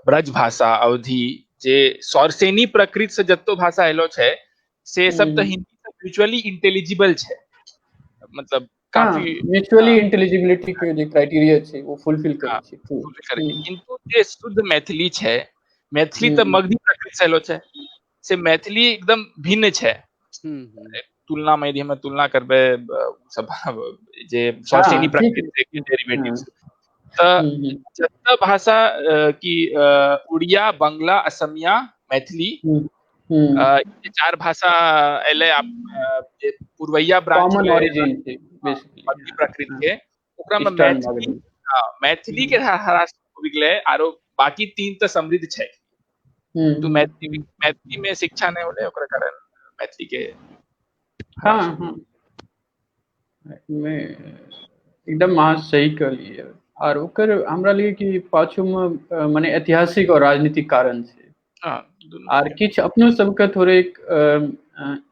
C: ब्रज भाषा, अवधि जे सौरसेनी प्रकृत से जतो भाषा एलो छै से सब तऽ हिंदी से म्यूचुअली इंटेलिजिबल छै, मतलब काफी
D: म्यूचुअली इंटेलिजिबिलिटी के जे क्राइटेरिया छै ओ फुलफिल करै छै।
C: किंतु जे शुद्ध मैथिली छै, मैथिली तऽ मगधी प्रकृत से एलो छै, से मैथिली एकदम भिन्न छै तुलना में। यदि हम तुलना करबै सब जे सौरसेनी प्रकृत के डेरिवेटिव, तऽ जते भाषा की उड़िया, बंगला, असमिया, मैथिली, ये चार भाषा एलै आप जे पूर्वैया ब्रांच
D: कॉमन ओरिजिन छै
C: बेसिकली प्रकृत के, ओकरा में मैथिली, मैथिली के ह्रास हो गेलै, आरो बाकी तीन तऽ समृद्ध छै। तो मैथिली मैथिली में शिक्षा नहि होलै, ओकरा कारण मैथिली के
D: हाँ हाँ एकदम अहाँ सही कहलियै। आर ओकर हमरा लिए कि पाछू में माने ऐतिहासिक और राजनीतिक कारण छै। आर किछु अपनो सबके थोड़े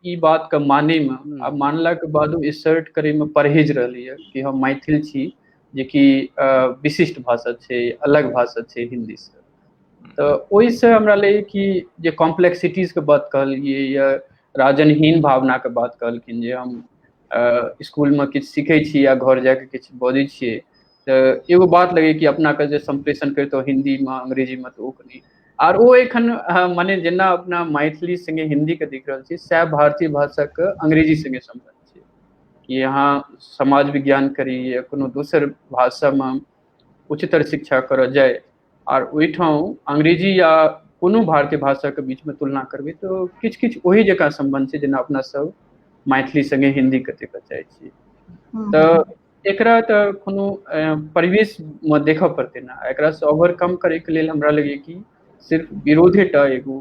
D: ई बात के माने में आ मानला के बादो इंसर्ट करे में परहेज रहलै कि हम मैथिल छी, जेकि विशिष्ट भाषा छै, अलग भाषा छै हिंदी से। तऽ ओहिसँ हमरा लगैए कि जे कॉम्प्लेक्सिटीज के बात कहलियै या राजनहीन भावना के बात कहलखिन जे हम स्कूल में किछु सीखै छी या घर जाके किछु बजै छियै, तऽ एगो बात लगैए कि अपनाके जे सम्प्रेषण करितहुँ हिन्दीमे अंग्रेजीमे तऽ ओ कनि आर ओ एखन मने जेना अपना मैथिली संगे हिन्दीके देख रहल छी, सएह भारतीय भाषाके अंग्रेजी संगे सम्बन्ध छै कि अहाँ समाज विज्ञान करी या कोनो दोसर भाषामे उच्चतर शिक्षा करऽ जाय आर ओहिठाम अंग्रेजी या कोनो भारतीय भाषाके बीचमे तुलना करबै तऽ किछु किछु ओहि जकाँ सम्बन्ध छै जेना अपना सब मैथिली संगे हिन्दीके देखऽ चाहै छी। तऽ एकरा तऽ कोनो परिवेशमे देखऽ पड़तै ने। एकरासँ ओवरकम करैके लेल हमरा लगैए कि सिर्फ विरोधे टा एगो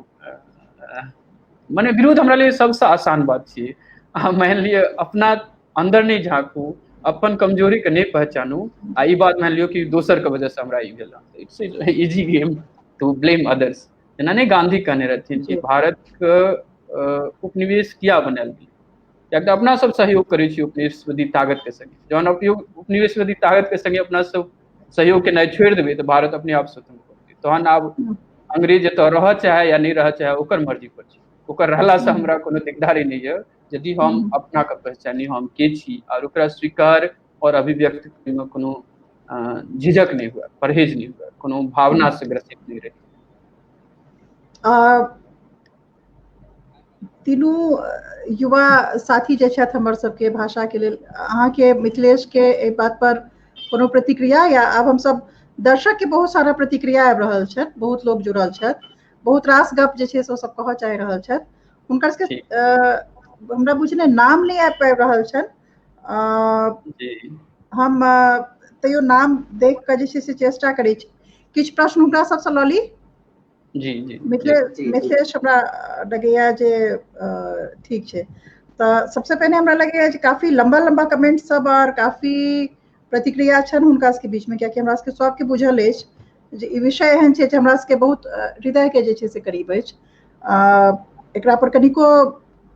D: मने विरोध हमरा लेल सबसँ आसान बात छियै। अहाँ मानि लिअ अपना अन्दर नहि झाँकू, अपन कमजोरीके नहि पहचानू आ ई बात मानि लियौ कि दोसरके वजहसँ हमरा ई भेल। It's easy game to blame others. जेना नहि गांधी कहने रहथिन कि भारतके उपनिवेश किया बनायल गेलै, कियाकि तऽ अपना सब सहयोग करै छी उपनिवेशवादी ताकतके संगे। जहन उपनिवेशवादी ताकतके संगे अपना सब सहयोग केनाइ छोड़ि देबै तऽ भारत अपने आप स्वतंत्र भऽ जेतै। तहन आब अंग्रेज एतऽ रहऽ चाहे या नहि रहऽ चाहे ओकर मर्जी पर छै। ओकर रहलासँ हमरा कोनो दिकदारी नहि यऽ, यदि हम अपना के पहचानी हम के छी और ओकरा स्वीकार और अभिव्यक्त करैमे कोनो झिझक नहि हुए, परहेज नहि हुए, कोनो भावना से ग्रसित नहि रही।
A: तीनू युवा साथी जे छथि हमर सबके भाषा के लेल, अहाँके मिथिलेश के एहि बात पर कोनो प्रतिक्रिया? या आब हमसब दर्शक के बहुत सारा प्रतिक्रिया आबि रहल छथि, बहुत लोग जुड़ल छथि, बहुत रास गप जे छै से ओ सब कहऽ चाहि रहल छथि। हुनकर सबके हमरा बुझने नाम नहि आबि पाबि रहल छनि। हम तैयो नाम देख कऽ जे छै से चेष्टा करै छी। किछु प्रश्न हुनका सबसँ लऽ ली।
D: जी जी।
A: मिथिलेश, हमरा लगैया जे ठीक छै। तऽ सबसँ पहिने हमरा लगैया जे काफी लम्बा लम्बा कमेंट सब और काफी प्रतिक्रिया छनि हुनका सबके बीचमे, कियाकि हमरा सबके सबके बुझल अछि जे ई विषय एहन छै जे हमरा सबके बहुत हृदय के जे छै से करीब अछि। एकरा पर कनिको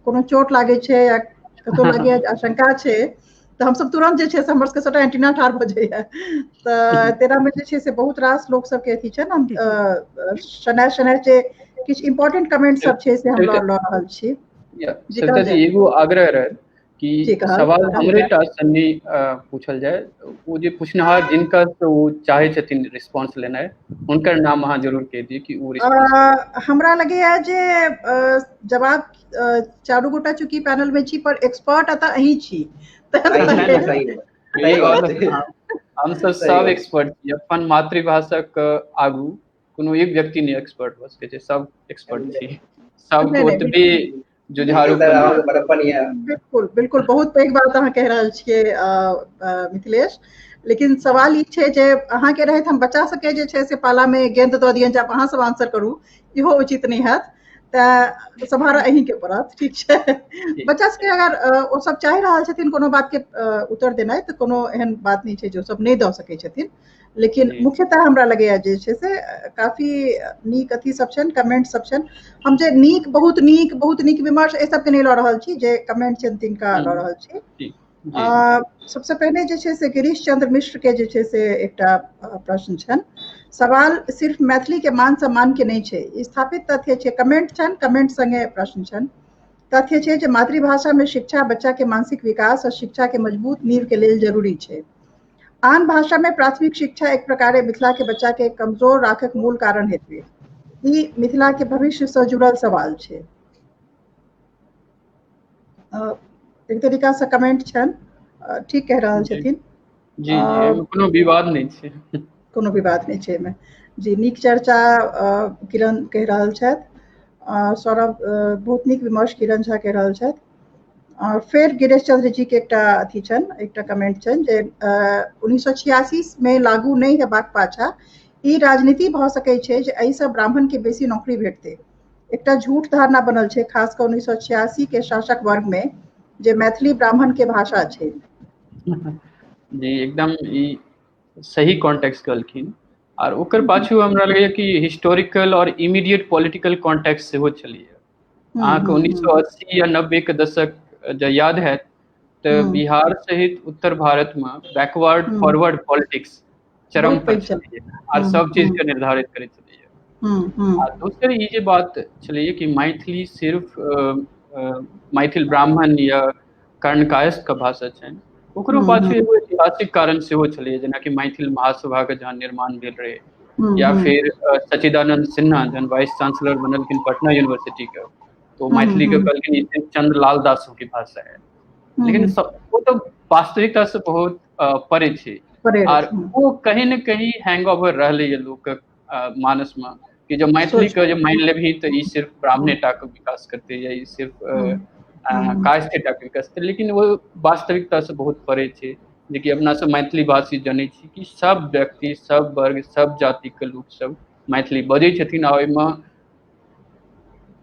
A: कोनो चोट लागै छै या कतौ लागैया आशंका छै तऽ हमसब तुरन्त जे छै से हमर सबके सबटा एंटीना ठाढ़ भऽ जाइया। तऽ तेनामे जे छै से बहुत रास लोक सबके अथी छनि। हम शनैः शनैः जे किछु इम्पोर्टेंट कमेंट सब छै से हम लऽ रहल छी।
D: जी, एगो आग्रह रहत कि सवाल हमरे टा से नहि पूछल जाय, ओ जे पूछनिहार जिनका से ओ चाहै छथिन रिस्पॉन्स लेनाइ, हुनकर नाम अहाँ जरूर कहि दियौ कि ओ।
A: हमरा लगैया जे जवाब चारू गोटा चूँकि पैनल में छी पर एक्सपर्ट एतऽ अहीं छी।
D: हमसब सब एक्सपर्ट छी। अपन मातृभाषाक आगू कोनो एक व्यक्ति नहि एक्सपर्ट भऽ सकै छै, सब एक्सपर्ट छी, सब ओतबे जुझारू।
A: बिल्कुल बिल्कुल, बहुत पैघ बात अहाँ कहि रहल छियै मिथिलेश, लेकिन सवाल ई छै जे अहाँके रहैत हम बच्चा सबके जे छै से पाला मे गेंद दऽ दियनि जे अहाँ सब आंसर करू, इहो उचित नहि हैत, तऽ सम्हारऽ अहींके पड़त। ठीक छै, बच्चा सबके अगर ओ सब चाहि रहल छथिन कोनो बात के उत्तर देनाइ तऽ कोनो एहन बात नहि छै जे ओ सब नहि दऽ सकै छथिन, लेकिन मुख्यतः हमरा लगैया जे छै से काफी नीक अथी सब छनि, कमेंट सब छनि। हम जे नीक, बहुत नीक, बहुत नीक विमर्श एहि सबके नहि लऽ रहल छी, जे कमेंट छनि तिनका लऽ रहल छी। सबसँ पहिने जे छै से गिरीश चंद्र मिश्र के जे छै से एकटा प्रश्न छनि। सवाल सिर्फ मैथिली के मान सम्मान के नहि छै, स्थापित तथ्य छै, कमेंट छनि, कमेंट संगे प्रश्न छनि। तथ्य छै जे मातृभाषा में शिक्षा बच्चा के मानसिक विकास और शिक्षा के मजबूत नींव के लेल जरूरी छै। आन भाषा में प्राथमिक शिक्षा एक प्रकारे मिथिला के बच्चा के कमजोर राखक मूल कारण हेतु ई मिथिला के भविष्य से जुड़ल सवाल छै। एक तरीका से कमेंट छनि, ठीक कहि रहल छथिन।
D: जी जी, कोनो विवाद नहि छै।
A: कोनो विवाद नहि छै एहिमे। जी, नीक चर्चा किरण कहि रहल छथि। सौरभ, बहुत नीक विमर्श किरण झा कहि रहल छथि। फेर गिरीश चंद्र जी के एकटा अथी छनि, एकटा कमेंट छनि जे 1986 में लागू नहि हेबाक पाछा ई राजनीति भऽ सकै छै जे एहिसँ ब्राह्मण के बेसी नौकरी भेटतै। एकटा झूठ धारणा बनल छै खास कऽ 1986 के शासक वर्ग में जे मैथिली ब्राह्मण के भाषा छै।
D: जी, एकदम ई सही कॉन्टेक्स्ट कहलखिन। आर ओकर पाछू हमरा लगैया कि हिस्टोरिकल और इमीडिएट पॉलिटिकल कॉन्टेक्स्ट सेहो छलैया। अहाँके 1980 या 90 के दशक जँ याद हैत तऽ बिहार सहित उत्तर भारत मे बैकवर्ड फॉरवर्ड पॉलिटिक्स चरम पर छलैया आर सब चीज के निर्धारित करैत छलैया। आ दोसर ई जे बात छलैया कि मैथिली सिर्फ मैथिल ब्राह्मण या कर्ण कायस्थ के भाषा छनि, ओकरो पाछू एगो ऐतिहासिक कारण सेहो छलैया, जेनाकि मैथिल महासभा के जहन निर्माण भेल रहै या फिर सच्चिदानंद सिन्हा जहन वाइस चांसलर बनलखिन पटना यूनिवर्सिटी के, तो मैथिली के कहलखिन ई चंद्र लाल दासों की भाषा है, लेकिन ओ तऽ वास्तविकता से बहुत परे छै आर ओ कहीं ने कहीं हैंग ओवर रहलै लोकक मानस में कि जब मैथिली के जब मानि लेबही तऽ ई सिर्फ ब्राह्मणे टा के विकास करतै या ई सिर्फ कायस्थे टा के विकास करतै, लेकिन ओ वास्तविकता से बहुत परे छै। जेकि अपना सब मैथिली भाषी जनै छी कि सब व्यक्ति, सब वर्ग, सब जातिके लोक सब मैथिली बजै छथिन आ ओहिमे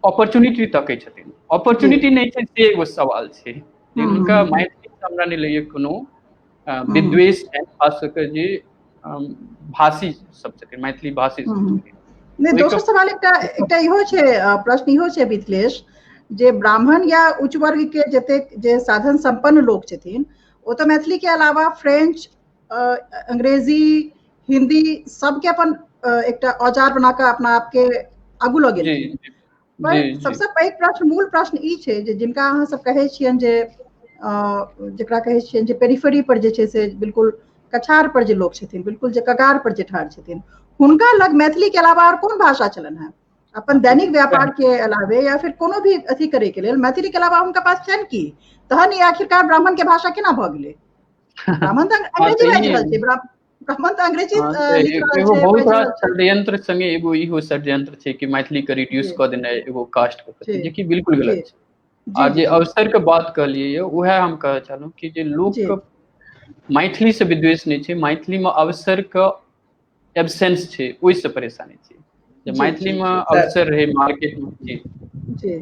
D: अपॉर्चुनिटी तकै छथिन। अपॉर्चुनिटी नहि छै से एगो सवाल छै। हुनका मैथिली हमरा नहि लगैए कोनो विद्वेष छनि, खास कऽ जे भाषी सब छथिन, मैथिली भाषी सब छथिन।
A: नहि, दोसर सवाल एकटा एकटा इहो छै, प्रश्न इहो छै मिथिलेश, जे ब्राह्मण या उच्च वर्ग के जतेक जे साधन संपन्न लोक छथिन ओ तऽ मैथिली के अलावा फ्रेंच, अंग्रेजी, हिंदी सबके अपन एकटा औजार बना कऽ अपना आपके आगू लऽ गेलखिन। पर सबसँ पैघ प्रश्न, मूल प्रश्न ई छै जे जिनका अहाँ सब कहै छियनि जे जकरा कहै छियनि जे पेरिफेरी पर जे छै से बिल्कुल कछार पर जे लोक छथिन, बिल्कुल जे कगार पर जे ठाढ़ छथिन, हुनका लग मैथिली के अलावा और कोन भाषा छलनि हेँ अपन दैनिक व्यापार के अलावे या फिर कोनो भी अथी करे के लेल मैथिली के अलावा हुनका पास छनि की? तहन ई आखिरकार ब्राह्मण के भाषा केना भऽ गेलै? ब्राह्मण तऽ अंग्रेजी बाजि रहल छै, ब्राह्मण तऽ अंग्रेजी लिख रहल
D: एगो
A: छै,
D: बहुत
A: बाजि
D: रास
A: रहल छै।
D: षड्यंत्र संगे एगो इहो षड्यंत्र छै कि मैथिली के रिड्यूस कऽ देनाइ एगो कास्ट के प्रति, जेकि बिल्कुल गलत छै। आ जे अवसर के बात कहलियै यऽ, उएह हम कहऽ चाहलहुँ कि जे लोक के मैथिली से विद्वेष नहि छै, मैथिली मे अवसर के एब्सेंस छै, ओहिसँ परेशानी छै। जे मैथिली मे अवसर रहै मार्केट मे। जी
A: जी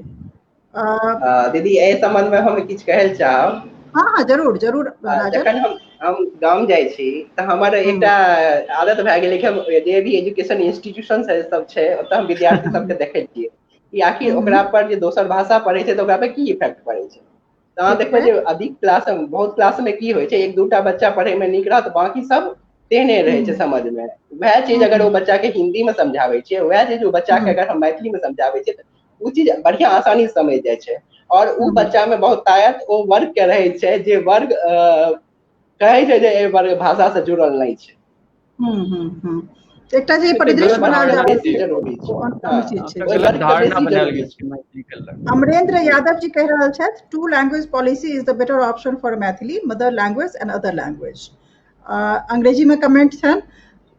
B: दीदी, एहि संबंध मे हम किछु कहै लए चाहब।
A: हाँ हाँ, जरूर जरूर।
B: जखन हम गाम जाइ छी तऽ हमर एकटा आदत भए गेलै कि हम जे भी एजुकेशन इंस्टीट्यूशन सब छै ओतऽ हम विद्यार्थी सबके देखै छियै कि आखिर ओकरा पर जे दोसर भाषा पढ़ै छै तऽ ओकरा पर की इफेक्ट पड़ै छै। तऽ अहाँ देखबै जे अधिक क्लास, बहुत क्लास मे की होइ छै, एक दूटा बच्चा पढ़ै मे नीक रहत, बाकी सब तेहने रहै छै समझ मे। वएह चीज अगर ओ बच्चा के हिंदी मे समझाबै छियै, वएह चीज ओ बच्चा के अगर हम मैथिली मे समझाबै छियै तऽ ओ चीज बढ़िया आसानी से समझ जाइ छै। और ओ बच्चा मे बहुत तायत ओ वर्ग के रहै छै जे वर्ग कहै छै जे एहि वर्ग भाषा से जुड़ल नहि छै।
A: एकटा जे परिदृश्य बनायल जा अमरेंद्र यादव जी कहि रहल छथि, two language policy is the better option for Maithili, mother language and other language. अंग्रेजी में कमेंट छनि।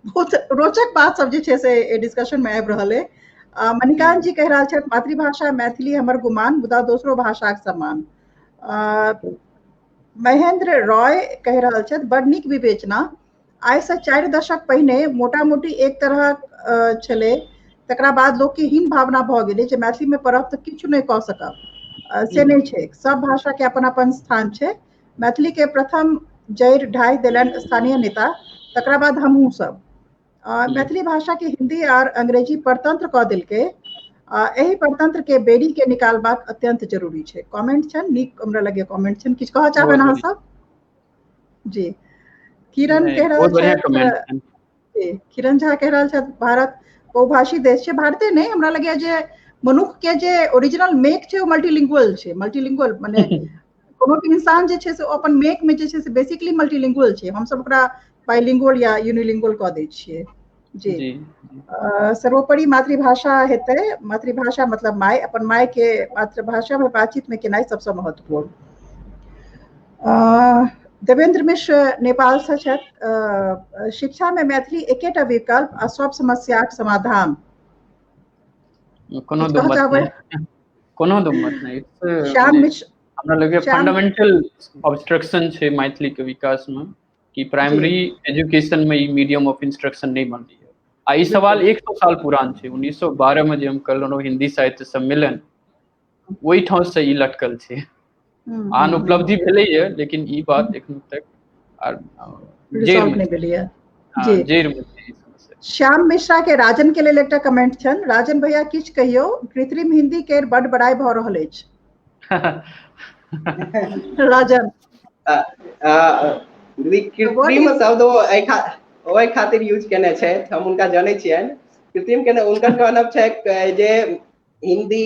A: बहुत रोचक बात सब जे छै से डिस्कशन में आबि रहल अइ। मणिकांत जी कहि रहल छथि, मातृभाषा मैथिली हमर गुमान, मुदा दोसरो भाषाक सम्मान। महेंद्र रॉय कहि रहल छथि, बड़ नीक विवेचना। आइ से 4 दशक पहिने मोटा मोटी एक तरह छलै, तकरा बाद लोक के हीन भावना भऽ गेलै जे मैथिली में पढ़ब तऽ किछु नहि कऽ सकब। से नहि छै, सब भाषा के अपन अपन स्थान छै। मैथिली के प्रथम जड़ि ढाहि देलनि स्थानीय नेता, तकरा बाद हमहूँ सब। मैथिली भाषा के हिंदी आर अंग्रेजी परतंत्र कऽ देलकै, एहि परतंत्र के बेड़ी के निकालबाक अत्यंत जरूरी छै। कमेंट छनि, नीक हमरा लगे कमेंट छनि। किछु कहऽ चाहबनि अहाँ सब? जी किरण कहि रहल छथि, किरण झा कहि रहल छथि, भारत बहुभाषी देश छै। भारते नहि, हमरा लगैया जे मनुख के जे ओरिजिनल मेक छै ओ मल्टीलिंगुअल छै। मल्टीलिंगुअल माने कोनो भी इंसान जे छै से ओ अपन मेक में जे छै से बेसिकली मल्टीलिंगुअल छै। हमसब ओकरा बाइलिंगुअल या यूनिलिंगुअल कऽ दै छियै। जी सर्वोपरि मातृभाषा हेतै। मातृभाषा मतलब माय, अपन माय के मातृभाषा में बातचीत में केनाइ सबसँ महत्वपूर्ण। देवेंद्र मिश्र नेपाल से छथि, शिक्षा में मैथिली एकेटा विकल्प आ सब समस्याक समाधान।
D: कोनो दो मत नहि, कोनो दो मत नहि।
A: श्याम मिश्र,
D: हमरा लगैए फंडामेंटल ऑब्स्ट्रक्शन छै मैथिली के विकास में कि प्राइमरी एजुकेशन में ई मीडियम ऑफ इंस्ट्रक्शन नहीं बनली है। आ ई सवाल 100 साल पुरान छै। 1912 में जे हम कहलहुँ हिंदी साहित्य सम्मेलन, ओहिठाम से ई लटकल छै। आन उपलब्धि भेलैए, लेकिन ई बात एखन तक
A: जड़ि में छै। श्याम मिश्रा के राजन के लेल एकटा कमेंट छनि, राजन भैया किछु कहियौ, कृत्रिम हिंदी के बड बड़ाई भऽ रहल अछि। राजन
B: कृत्रिम शब्द ओहि खातिर यूज केने छथि, हम हुनका जनै छियनि। कृत्रिम केने हुनकर कहब छै जे हिंदी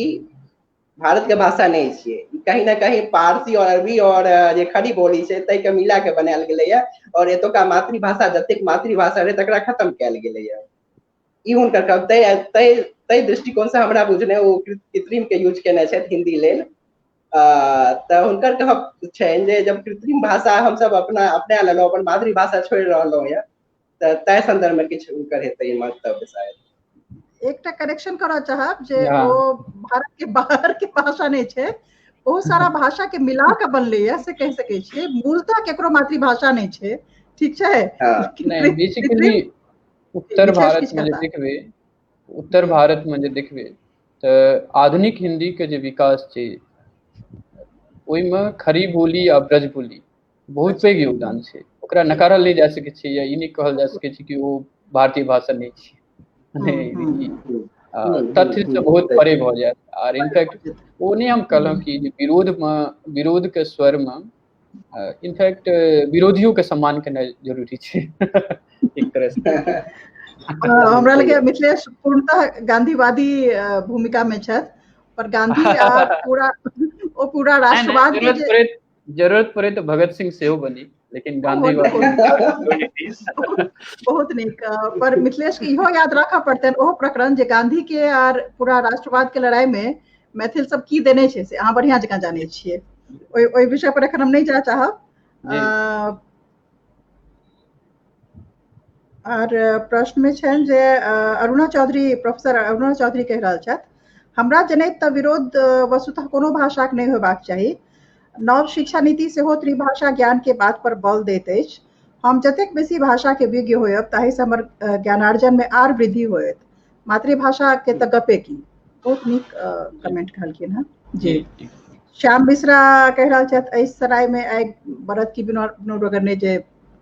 B: भारत के भाषा नहीं छियै, कहीं ना कहीं पारसी और अरबी और जे खड़ी बोली छै ताहि के मिला के बनायल गेलैया और एतुका मातृभाषा जतेक मातृभाषा रहै तकरा खत्म कयल गेलैया। ई हुनकर कहब तै दृष्टिकोण से हमरा बुझने ओ कृत्रिम के यूज केने छथि हिंदी लेल। तऽ हुनकर कहब छनि जे जब कृत्रिम भाषा हमसब अपना अपना लेलहुँ, अपन मातृभाषा छोड़ि रहलहुँ यऽ, तऽ ताहि संदर्भ में किछु हुनकर हेतै मंतव्य शायद।
A: एकटा करेक्शन करऽ चाहब जे ओ भारत के बाहर के भाषा नहि छै, बहुत सारा भाषा के मिला के बनलैया से कहि सकै छियै। मूलतः केकरो मातृभाषा नहि छै, ठीक छै।
D: नहि, बेसिकली उत्तर भारत में जे देखबै, उत्तर भारत में जे देखबै तऽ आधुनिक हिंदी के जे विकास छै ओहिमे खड़ी बोली आ ब्रज बोली बहुत पैघ योगदान छै। ओकरा नकारल नहि जा सकै छै या ई नहि कहल जा सकै छै कि ओ भारतीय भाषा नहि छै। तथ्य से बहुत परे भऽ जायत। आर इनफैक्ट ओ नहि हम कहलहुँ कि विरोधमे, विरोध के स्वरमे इनफैक्ट विरोधियों के सम्मान केनाइ जरूरी छै एक तरह से।
A: हमरा लगैया मिथिलेश पूर्णतः गांधीवादी भूमिका में छथि, पर गांधी आ पूरा ओ पूरा राष्ट्रवाद
D: जरूरत पड़े तऽ भगत सिंह सेहो बनी, लेकिन गांधीवादी
A: बहुत नीक। पर मिथिलेश के इहो याद राखऽ पड़तनि ओहो प्रकरण जे गांधी के आर पूरा राष्ट्रवाद के लड़ाई में मैथिल सब की देने छै से अहाँ बढ़िया जकाँ जानै छियै। ओहि विषय पर एखन हम नहि जाय चाहब। आर प्रश्न में छनि जे अरुणा चौधरी, प्रोफेसर अरुणा चौधरी कहि रहल छथि, हमरा जनैत तऽ विरोध वस्तुतः कोनो भाषाक नहि होयबाक चाही। नव शिक्षा नीति सेहो त्रिभाषा ज्ञान के बात पर बल दैत अछि। हम जतेक बेसी भाषा के विज्ञ होयब ताहि से हमर ज्ञानार्जन में आर वृद्धि होयत। मातृभाषा के तऽ गपे की। बहुत नीक कमेंट कहलखिन हँ जी। श्याम मिश्रा कहि रहल छथि, एहि सराय में आइ बरत की बिना रगड़ने जे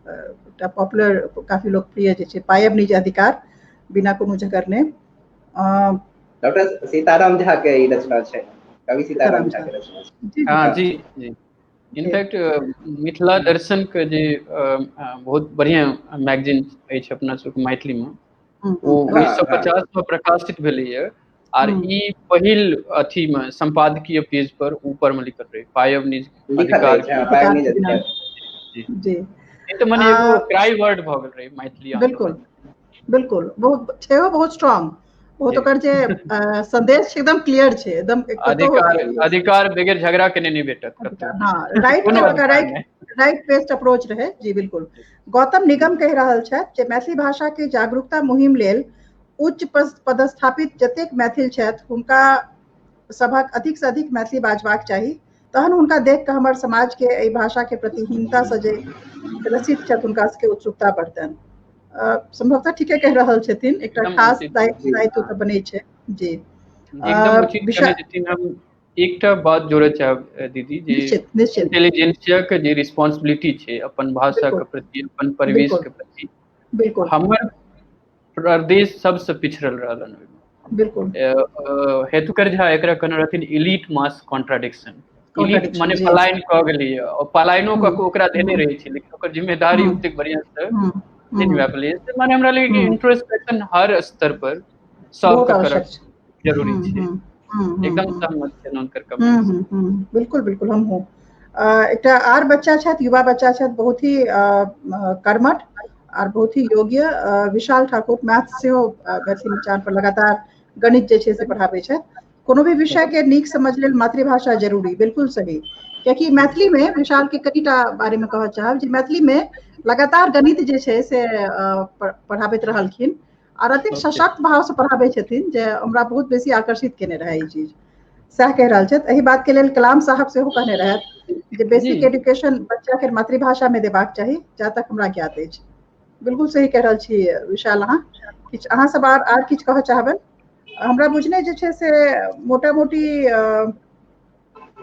A: एकटा पॉपुलर काफी लोकप्रिय जे छै पायब निज अधिकार बिना कोनो झगड़ने।
B: डॉक्टर सीताराम झा के ई रचना छै, कवि सीताराम झा के रचना छै।
D: हाँ जी जी। इनफैक्ट मिथिला दर्शन के जे बहुत बढ़िया मैगजीन अछि अपना सबके मैथिली में, ओ 1950 में प्रकाशित भेलैया। आर ई पहिल अथी में संपादकीय पेज पर ऊपर में लिखल रहे पायब निज अधिकार।
A: जी,
D: ई तऽ मने एगो क्राई वर्ड भऽ गेल रहे मैथिली।
A: बिल्कुल बिल्कुल, बहुत छै, बहुत स्ट्रांग, बहुत ओकर जे संदेश छै एकदम क्लियर छै, एकदम
D: अधिकार, अधिकार बगैर झगड़ा केने नहि भेटत कतौ।
A: हाँ, राइट, राइट बेस्ड अप्रोच रहे जी। बिल्कुल। गौतम निगम कहि रहल छथि जे मैथिली भाषा के जागरूकता मुहिम लेल उच्च पदस्थापित जतेक मैथिल छथि हुनका सभक अधिक से अधिक मैथिली बाजबाक चाही, तहन हुनका देख कऽ हमर समाज के एहि भाषा के प्रति हीनता से जे ग्रसित छथि हुनका सबके उत्सुकता बढ़तनि। संभवतः ठीके कहि रहल छथिन, एकटा खास दायित्व तऽ बनै छै जी।
D: एकदम उचित कहने छथिन। हम एकटा बात जोड़य चाहब दीदी, जे इंटेलिजेंसिया के जे रिस्पॉन्सिबिलिटी छै अपन भाषा के प्रति, अपन परिवेश के प्रति,
A: बिल्कुल
D: हमर प्रदेश सबसे पिछड़ल रहल।
A: बिल्कुल।
D: हेतुकर झा एकरा कहने रहथिन इलीट मास कॉन्ट्राडिक्शन। इलीट माने पलायन कऽ गेलैया, और पलायनो कऽ के ओकरा देने रहै छै, लेकिन ओकर जिम्मेदारी ओतेक बढ़िया से नहि निभा पेलै। माने हमरा लगै कि इंट्रोस्पेक्शन हर स्तर पर सबके करब जरूरी छै। एकदम सहमत छै हुनकर कमेंट।
A: बिल्कुल बिल्कुल, हम हूँ। एकटा आर बच्चा छथि, युवा बच्चा छथि, बहुत ही कर्मठ आर बहुत ही योग्य, विशाल ठाकुर, मैथ सेहो मैथिली मचान पर लगातार गणित जे छै से पढ़ाबै छथि। कोनो भी विषय के नीक समझ लेल मातृभाषा जरूरी, बिल्कुल सही। कियाकि मैथिली में विशाल के कनिटा बारे में कहऽ चाहब जे मैथिली में लगातार गणित जे छै से पढ़ाबैत रहलखिन आर अतेक सशक्त भाव से पढ़ाबै छथिन जे हमरा बहुत बेसी आकर्षित केने रहै ई चीज। सएह कहि रहल छथि। एहि बात के लेल कलाम साहब सेहो कहने रहथि जे बेसिक एजुकेशन बच्चा के मातृभाषा में देबाक चाही, जा तक हमरा ज्ञात अछि। बिल्कुल सही कहि रहल छी विशाल। अहाँ किछु, अहाँ सब आर किछु कहऽ चाहबै? हमरा बुझने जे छै से मोटा मोटी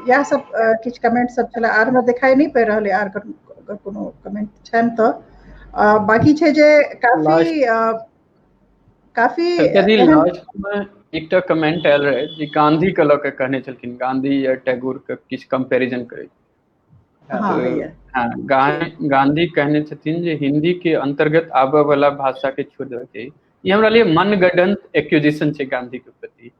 A: इएह सब किछु कमेंट सब छलै, आर हमरा देखाई नहि पड़ि रहल है आर कोनो कमेंट छनि तऽ। बाकी छै जे काफी काफी
D: एकटा कमेंट आयल रहे जे गांधी के लऽ के कहने छलखिन, गांधी या टैगोर के किछु कंपैरिजन करैत। हाँ, गांधी कहने छथिन जे हिंदी के अंतर्गत आबय वाला भाषा के छोड़ देबाक चाही। ई हमरा लिए मनगढ़ंत एक्यूजेशन छै गांधी के प्रति।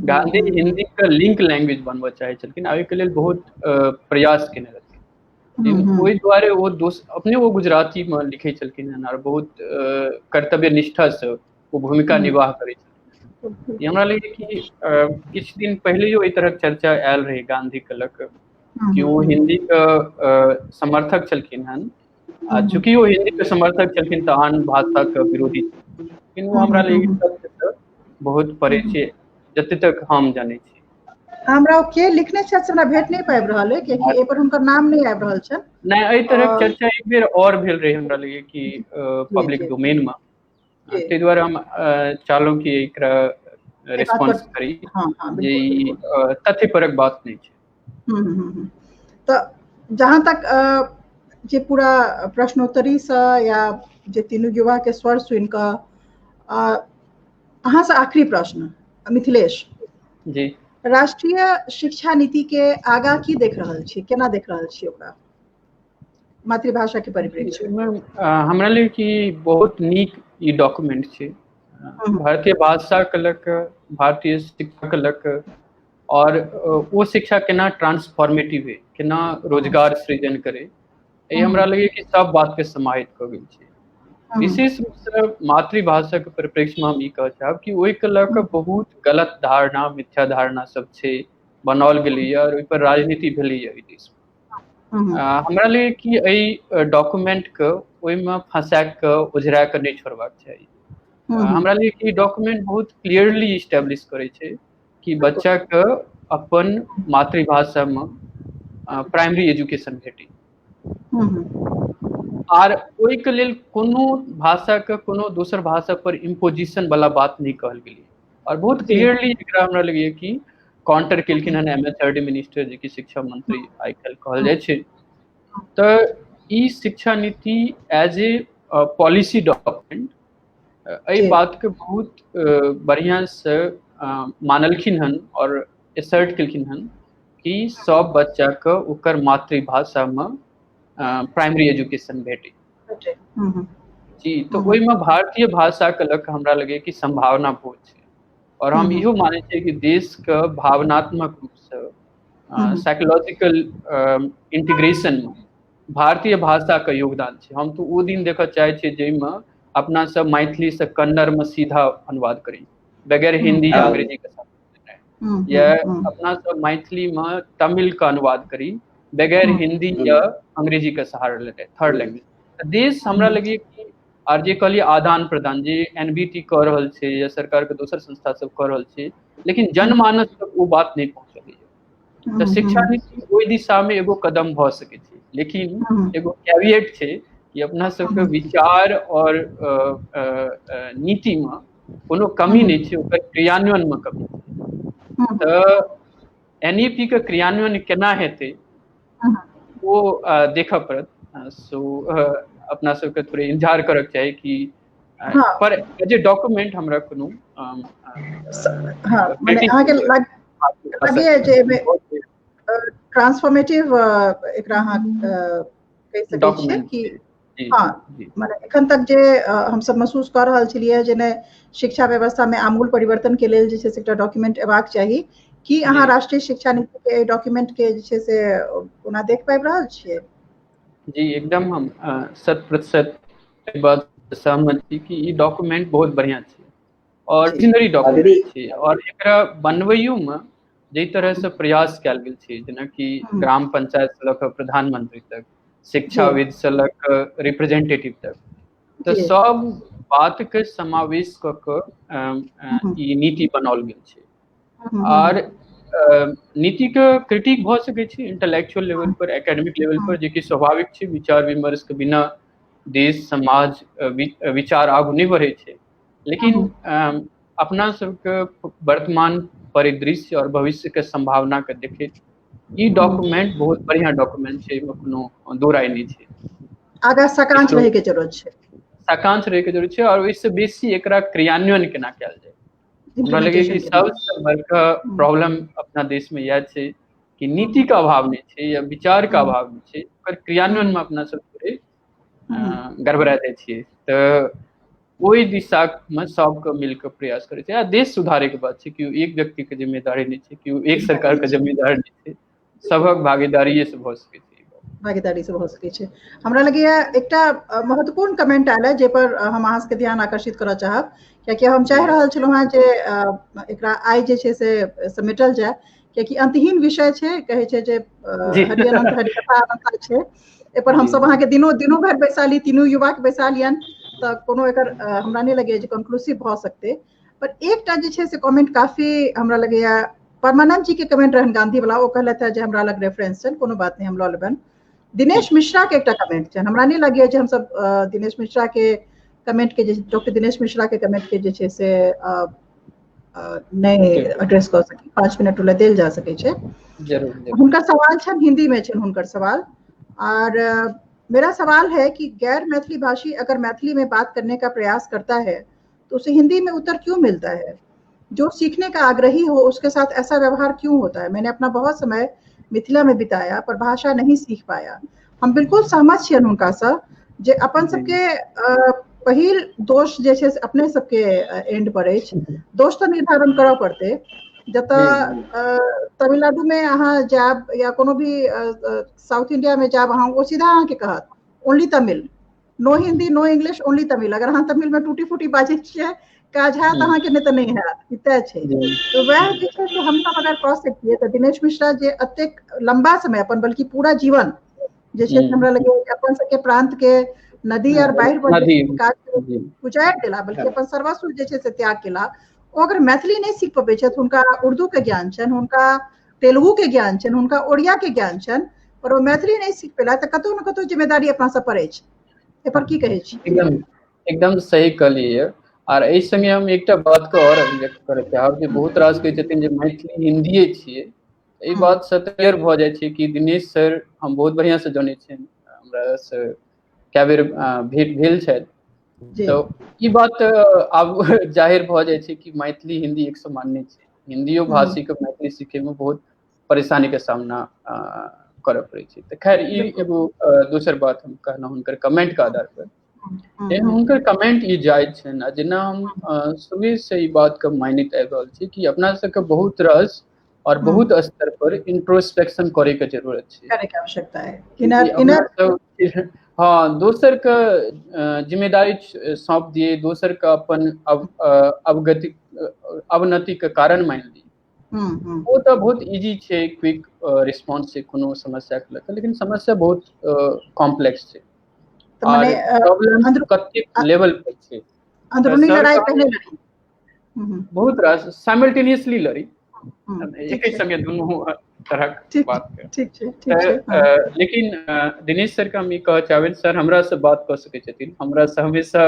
D: गांधी हिंदी के लिंक लैंग्वेज बनबऽ चाहै छलखिन, ओहिके लेल बहुत प्रयास केने रहथिन। ओहि दुआरे ओ दोस अपने ओ गुजराती में लिखै छलखिन हन आर बहुत कर्तव्य निष्ठा से ओ भूमिका निर्वाह करै छलखिन। हमरा लगैए कि किछु दिन पहिलेयो एहि तरहक चर्चा आयल रहै गांधी के लऽ कऽ कि ओ हिंदी के समर्थक छलखिन हन, आ चूँकि ओ हिंदी के समर्थक छलखिन तऽ आन भाषा के विरोधी, लेकिन ओ हमरा लेल बहुत परे छै जते तक हम जानै छी।
A: हमरा ओ के लिखने छथि से हमरा भेट नहि पाबि रहल अइ, कियाकि एहि पर हुनकर नाम नहि आबि रहल छनि।
D: नहि, एहि तरहक चर्चा एक बेर आओर भेल रहै हमरा लगैए कि पब्लिक डोमेन मे, ताहि दुआरे हम चाहलहुँ कि एकरा रिस्पॉन्स करी जे ई तथ्यपरक बात नहि छै।
A: तऽ जहाँ तक जे पूरा प्रश्नोत्तरीसँ या जे तीनू युवाके स्वर सुनि कऽ अहाँसँ आखिरी प्रश्न मिथिलेश
D: जी,
A: राष्ट्रीय शिक्षा नीति के आगा की देख रहल छी, केना देख रहल छी ओकरा मातृभाषा के परिप्रेक्ष्य
D: में? हमरा लेल कि बहुत नीक ई डॉक्यूमेंट छै, भारतीय भाषा के लऽ कऽ, भारतीय शिक्षा के लऽ कऽ, और ओ शिक्षा केना ट्रांसफॉर्मेटिव है, केना रोजगार सृजन करे, ई हमरा लगैए कि सब बात के समाहित कऽ गेल छै। विशेष रूपसँ मातृभाषा के परिप्रेक्ष्य में हम ई कहऽ चाहब कि ओहिके लऽ कऽ बहुत गलत धारणा, मिथ्या धारणा सब छै बनाओल गेलैए और ओहिपर राजनीति भेलैए एहि देशमे। हमरा लगैए कि एहि डॉक्यूमेंटके ओहिमे फंसा कऽ ओझरा कऽ नहि छोड़बाक चाही। हमरा लगैए कि डॉक्यूमेंट बहुत क्लियरली इस्टेब्लिश करै छै कि बच्चाके अपन मातृभाषामे प्राइमरी एजुकेशन भेटै आर ओहिके लेल कोनो भाषाके कोनो दोसर भाषा पर इम्पोजिशन वाला बात नहि कहल गेलै और बहुत क्लियरली एकरा हमरा लगैए कि काउंटर केलखिन हन MHRD minister, जे कि शिक्षा मंत्री आइ काल्हि कहल जाइ छै। तऽ ई शिक्षा नीति एज ए पॉलिसी डॉक्यूमेंट एहि बातके बहुत बढ़िआँ से मानलखिन हन और एसर्ट केलखिन हन कि सब बच्चाके ओकर मातृभाषामे प्राइमरी एजुकेशन भेटै जी। तऽ ओहिमे भारतीय भाषाके लऽ कऽ हमरा लगैए कि सम्भावना बहुत छै और हम इहो मानै छियै कि देशके भावनात्मक रूपसँ साइकोलॉजिकल इंटीग्रेशनमे भारतीय भाषाके योगदान छै। हम तऽ ओ दिन देखऽ चाहै छियै जाहिमे अपना सब मैथिलीसँ कन्नड़मे सीधा अनुवाद करी बगैर हिंदी या अंग्रेजीके साथ, या अपना सब मैथिलीमे तमिलके अनुवाद करी बगैर हिंदी या अंग्रेजी के सहारा लेते, थर्ड लैंग्वेज। देश हमरा लगैए कि आर जे कहलियै आदान प्रदान जे NBT कऽ रहल छै या सरकार के दोसर संस्था सब कऽ रहल छै, लेकिन जनमानस तक ओ बात नहि पहुँचल। तऽ शिक्षा नीति ओहि दिशा मे एगो कदम भऽ सकै छै, लेकिन एगो कैविएट छै कि अपना सबके विचार और नीति मे कोनो कमी नहि छै, ओकर क्रियान्वयन मे कमी छै। तऽ NEP के क्रियान्वयन केना हेतै ओ देखऽ पड़त। सो अपना सबके थोड़े इंतजार करक चाही कि पर जे डॉक्यूमेंट हमरा कोनो
A: अहाँके लगैए जे ट्रांसफॉर्मेटिव एकरा अहाँ कहि सकै छियै कि हाँ, माने एखन तक जे हमसब महसूस कऽ रहल छलियै जे नहि शिक्षा व्यवस्था में आमूल परिवर्तन के लेल जे छै से एकटा डॉक्यूमेंट एबाक चाही, की अहाँ राष्ट्रीय शिक्षा नीति के डॉक्यूमेंट के जे छै से ओना देख पाबि रहल छियै?
D: जी एकदम हम 100% बात सहमत छी कि ई डॉक्यूमेंट बहुत बढ़िया छै और विजनरी डॉक्यूमेंट छै और एकरा बनबैयो में जाहि तरह से प्रयास कयल गेल छै, जेनाकि ग्राम पंचायत से लऽ कऽ प्रधानमंत्री तक, शिक्षाविद से लऽ कऽ रिप्रेजेंटेटिव तक, तऽ सब बात के समावेश कऽ कऽ ई नीति बनाओल गेल छै। और नीति के क्रिटिक भऽ सकै छै इंटेलेक्चुअल लेवल पर, एकेडमिक लेवल पर, जेकि स्वाभाविक छै। विचार विमर्श के बिना देश समाज विचार आगू नहि बढ़ै छै, लेकिन अपना सबके वर्तमान परिदृश्य और भविष्य के संभावना के देखैत ई डॉक्यूमेंट बहुत बढ़िया डॉक्यूमेंट छै, एहिमे कोनो दो राय नहि छै।
A: आगा साकांक्ष रहै के जरूरत छै,
D: साकांक्ष रहै के जरूरत छै और ओहिसँ बेसी एकरा क्रियान्वयन केना कयल जाय। हमरा लगैए कि सबसँ बड़का प्रॉब्लम अपना देशमे इएह छै कि नीति के अभाव नहि छै या विचार के अभाव नहि छै, ओकर क्रियान्वयन मे अपना सब थोड़े गड़बड़ा जाइ छियै। तऽ ओहि दिशा मे सबके मिलके प्रयास करै छै आ देश सुधारे के बात छै, केओ एक व्यक्ति के जिम्मेदारी नहि छै, केओ एक सरकार के जिम्मेदारी नहि छै, सबक भागीदारीये से भऽ सकै छै,
A: भागीदारी से भऽ सकै छै। हमरा लगैए एकटा महत्वपूर्ण कमेंट आयल है जाहिपर हम अहाँ सबके ध्यान आकर्षित करऽ चाहब, कियाकि हम चाहि रहल छलहुँ हेँ जे एकरा आइ जे छै से समेटल जाय, कियाकि अंतहीन विषय छै, कहै छै जे हरि अनंत हरि कथा अनंत छै। एहिपर हमसब अहाँके दिनो दिनो भरि बैसा ली, तीनू युवाके बैसा लियनि तऽ कोनो एकर हमरा नहि लगैए जे कंक्लूसिव भऽ सकतै। पर एकटा जे छै से कमेंट काफी हमरा लगैए परमानंद जी के कमेंट रहन गांधी वाला, ओ कहलथि जे हमरा लग रेफरेंस छनि, कोनो बात नहि, हम लऽ लेबनि। दिनेश मिश्रा के एकटा कमेंट छनि, हमरा नहि लगैया जे हमसब दिनेश मिश्रा के कमेंट के, डॉक्टर दिनेश मिश्रा के कमेंट के जे छै से नहि एड्रेस कऽ सकी। 5 मिनट ओला देल जा सकै छै।
D: जरूर।
A: हुनकर सवाल छनि, हिंदी में छनि हुनकर सवाल। और मेरा सवाल है कि गैर मैथिली भाषी अगर मैथिली में बात करने का प्रयास करता है तो उसे हिंदी में उत्तर क्यों मिलता है? जो सीखने का आग्रही हो उसके साथ ऐसा व्यवहार क्यों होता है? मैंने अपना बहुत समय मिथिला में बिताया पर भाषा नहीं सीख पाया। हम बिल्कुल सहमत छियनि हुनकासँ जे अपन सबके पहिल दोष जे छै से अपने सबके एंड पर अछि। दोष तऽ निर्धारण करऽ पड़तै। जतऽ तमिलनाडु में अहाँ जायब या कोनो भी साउथ इंडिया में जायब अहाँ, ओ सीधा अहाँके कहत only Tamil, no Hindi, no English, only Tamil. अगर अहाँ तमिल में टूटी फूटी बाजै छियै, काज हैत अहाँके, नहि तऽ नहि हैत, ई तय छै। तऽ वएह जे छै से हमसब अगर कऽ सकतियै तऽ दिनेश मिश्रा जे एतेक लम्बा समय अपन, बल्कि पूरा जीवन जे छै, हमरा लगैया अपन सबके प्रांत के नदी आर बाढ़ि पर काज गुजारि देला, बल्कि अपन सर्वस्व जे छै से त्याग केला, ओ अगर मैथिली नहि सीख पबै छथि, हुनका उर्दू के ज्ञान छनि, हुनका तेलुगु के ज्ञान छनि, हुनका ओड़िया के ज्ञान छनि, पर ओ मैथिली नहि सीख पेला, तऽ कतहु ने कतहु जिम्मेदारी अपना सब पर अछि। एहिपर की कहै छी?
D: एकदम एकदम सही कहलियै। आर एहि संगे हम एकटा बात के और अभिव्यक्त करऽ चाहब जे बहुत रास कहै छथिन जे मैथिली हिन्दीए छियै। एहि बात से क्लियर भऽ जाइ छै कि दिनेश सर हम बहुत बढ़िआँ से जनै छियनि, हमरा से कए बेर भेंट भेल छथि, तऽ ई बात आब जाहिर भऽ जाइ छै कि मैथिली हिन्दी एक समान नहि छै। हिन्दियो भाषी के मैथिली सीखै मे बहुत परेशानी के सामना करऽ पड़ै छै। तऽ खैर, ई एगो दोसर बात हम कहलहुँ हुनकर कमेंट के आधार पर। जेना हुनकर कमेंट ई जायज छनि आ जेना हम शुरुए से ई बात के मानैत आबि रहल छी कि अपना सबके बहुत रास और बहुत स्तर पर इंट्रोस्पेक्शन करे के जरूरत छै,
A: करे के आवश्यकता है। इनर इनर
D: हाँ, दोसर के जिम्मेदारी सौंप दिए, दोसर के अपन अवगति अवनति के कारण मान ली, ओ तऽ बहुत इजी छै, क्विक रिस्पॉन्स छै कोनो समस्या के लऽ कऽ, लेकिन समस्या बहुत कॉम्प्लेक्स छै
A: तऽ मने
D: प्रॉब्लम कतेक लेवल पर छै।
A: अंदरूनी लड़ाई पहले लड़ी,
D: बहुत रास साइमल्टेनियसली लड़ी, एक संगे दुनू तरहक बात।
A: ठीक छै, ठीक छै।
D: लेकिन दिनेश सर के हम ई कहऽ चाहबनि, सर हमरा से बात कऽ सकै छथिन, हमरा से हमेशा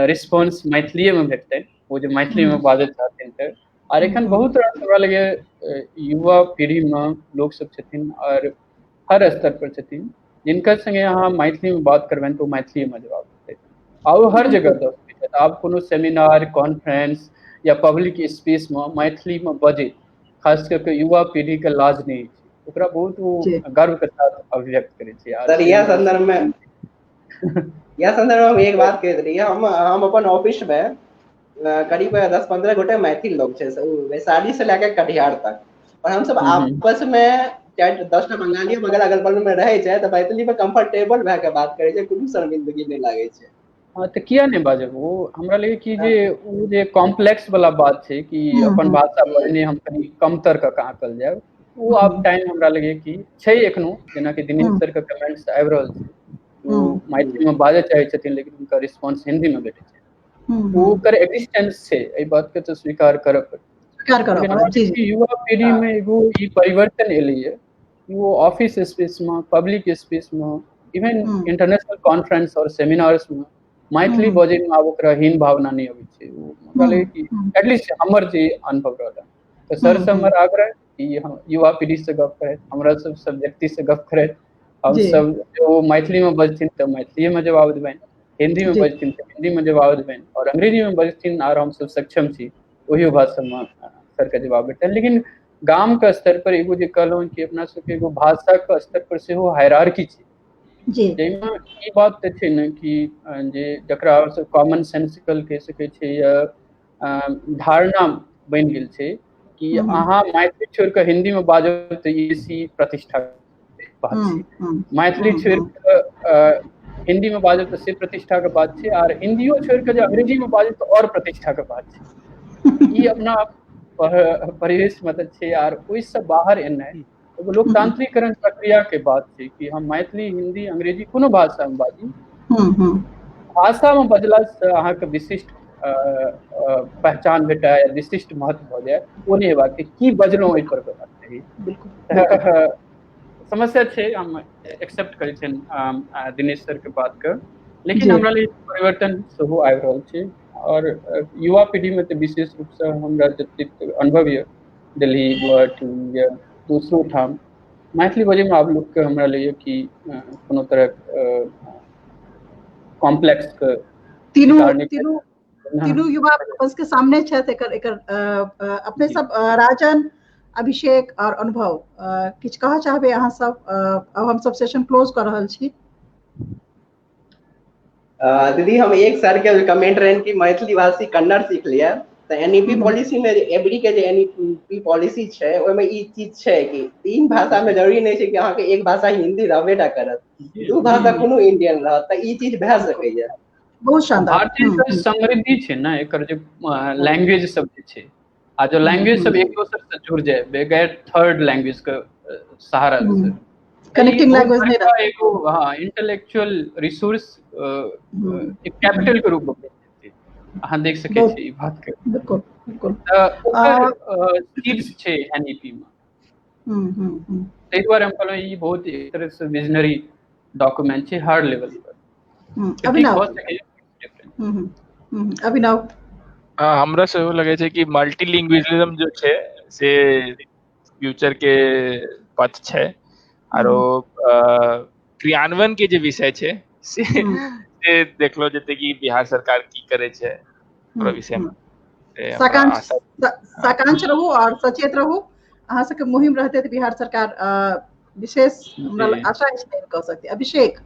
D: रिस्पॉन्स मैथिलीए मे भेटतनि, ओ जे मैथिली मे बाजऽ चाहथिन तऽ। आर एखन बहुत रास हमरा लगैए युवा पीढ़ी मे लोक सब छथिन और हर स्तर पर छथिन जिनका संगे अहाँ मैथिली मे बात करबनि तऽ ओ मैथिलीए मे जवाब देतै, आ ओ हर जगह दऽ सकै छथि। आब कोनो सेमिनार, कॉन्फ्रेंस या पब्लिक स्पेस मे मैथिली मे बजैत खास कऽ के युवा पीढ़ी के लाज नहि छै, ओकरा बहुत ओ गर्व के साथ अभिव्यक्त करै छै।
B: सर, इएह संदर्भ में हम एक बात कहैत रहियै, हम अपन ऑफिस में करीब 10-15 गोटे मैथिल लोग छै, वैशाली से लए के कटिहार तक, और हमसब आपस में 4-10टा बंगाली बगल अगल बगल में रहै छै तऽ मैथिली में कंफर्टेबल भए के बात करै छै, कोनो शर्मिंदगी नहि लागै छै।
D: हाँ, तऽ किया नहि बाजब? ओ हमरा लगै कि जे ओ जे कॉम्प्लेक्स वाला बात छै कि अपन भाषा बजने हम कनि कमतर कऽ कहाँ आँकल जायब, ओ आब टाइम हमरा लगैए कि छै एखनो। जेनाकि दिनेश सर के कमेंट्स आबि रहल छै, ओ मैथिली मे बाजऽ चाहै छथिन लेकिन हुनका रिस्पॉन्स हिंदी मे भेटै छै, ओ ओकर एक्जिस्टेंस छै, एहि बात के तऽ स्वीकार करऽ पड़त। युवा पीढ़ी मे एगो ई परिवर्तन एलैए कि ओ ऑफिस स्पेस मे, पब्लिक स्पेस मे, इवन इंटरनेशनल कॉन्फ्रेंस और सेमिनार्स मे मैथिली बजै मे आब ओकरा हीन भावना नहि अबै छै। ओ हमरा लगैए कि एटलीस्ट हमर जे अनुभव रहल, तऽ सर से हमर आग्रह कि हम युवा पीढ़ी से गप करैत, हमरा सब सब व्यक्ति से गप करैत, हम सब ओ मैथिली मे बजथिन तऽ मैथिलीए मे जवाब देबनि, हिंदी मे बजथिन तऽ हिंदी मे जवाब देबनि, और अंग्रेजी मे बजथिन आर हमसब सक्षम छी ओहियो भाषा मे सर के जवाब भेटतनि। लेकिन गाम के स्तर पर एगो जे कहलहुँ कि अपना सबके एगो भाषा के स्तर पर सेहो हायरार्की छै, जाहिमे ई बात तऽ छै ने कि जे जकरा सब कॉमन सेंसिकल कहि सकै छै या धारणा बनि गेल छै कि अहाँ मैथिली छोड़ि कऽ हिंदी मे बाजब तऽ ई प्रतिष्ठा बात छै, मैथिली छोड़ि कऽ हिंदी मे बाजब तऽ से प्रतिष्ठा के बात छै, आर हिंदियो छोड़ि कऽ जे अंग्रेजी मे बाजब तऽ और प्रतिष्ठा के बात छै। ई अपना परिवेश मे तऽ छै, आर ओहिसँ बाहर एनाइ एगो लोकतांत्रिकरण प्रक्रिया के बात छै कि हम मैथिली, हिंदी, अंग्रेजी कोनो भाषा मे बाजी, भाषा मे बजला से अहाँके विशिष्ट पहचान भेटय या विशिष्ट महत्व भऽ जाय, ओ नहि हेबाक चाही। की बजलहुँ ओहि पर हेबाक चाही। समस्या छै, हम एक्सेप्ट करै छियनि दिनेश सर के बात के, लेकिन हमरा लेल परिवर्तन सेहो आबि रहल छै। और युवा पीढ़ी में तऽ विशेष रूपसँ हमरा जतेक अनुभव यऽ, दिल्ली, गुवाहाटी या दोसरो ठाम मैथिली बजैमे आब लोकके हमरा लगैए कि कोनो तरहक कॉम्प्लेक्स के
A: तीनू तीनू तीनू युवा अपन के सामने छथि। एकर एकर अपने सब राजन, अभिषेक और अनुभव किछु कहऽ चाहबै अहाँ सब? अब हम सब सेशन क्लोज कऽ रहल छी।
B: दीदी, हम एक सर के कमेंट रहनि कि मैथिली भाषी कन्नड़ सीख लिअ, तऽ एनईपी पॉलिसी मे एवरी के जे एनईपी पॉलिसी छै ओहिमे ई चीज छै कि 3 भाषा मे जरूरी नहि छै कि अहाँके एक भाषा हिंदी रहबे टा करत, 2 भाषा कोनो इंडियन रहत, तऽ ई चीज भए सकैया।
A: बहुत शानदार।
D: भारतीय समृद्धि छै ने एकर जे लैंग्वेज सब जे छै, आ जो लैंग्वेज सब एक दोसर से जुड़ जाए बगैर थर्ड लैंग्वेज के सहारा से,
A: कनेक्टिंग लैंग्वेज नहीं रहता,
D: एगो हाँ इंटेलेक्चुअल रिसोर्स एक कैपिटल के रूप में अहाँ देख सकै छी ई बात के।
A: बिल्कुल बिल्कुल।
D: ओकर सीड्स छै एनईपी में। ताहि दुआरे हम कहलहुँ ई बहुत एक तरह से विजनरी डॉक्यूमेंट छै हर लेवल पर।
A: अभिनव, अभिनव।
C: हमरा सेहो लगै छै कि मल्टीलिंग्विज्म जो छै से फ्यूचर के पथ छै, आरो क्रियान्वयन के जे विषय छै से देखलो जेतै कि बिहार सरकार की करै छै ओकरा विषय में।
A: साकांक्ष रहू और सचेत रहू, अहाँ सबके मुहिम रहते तऽ बिहार सरकार विशेष हमरा आशा अछि नहि कऽ सकते। अभिषेक,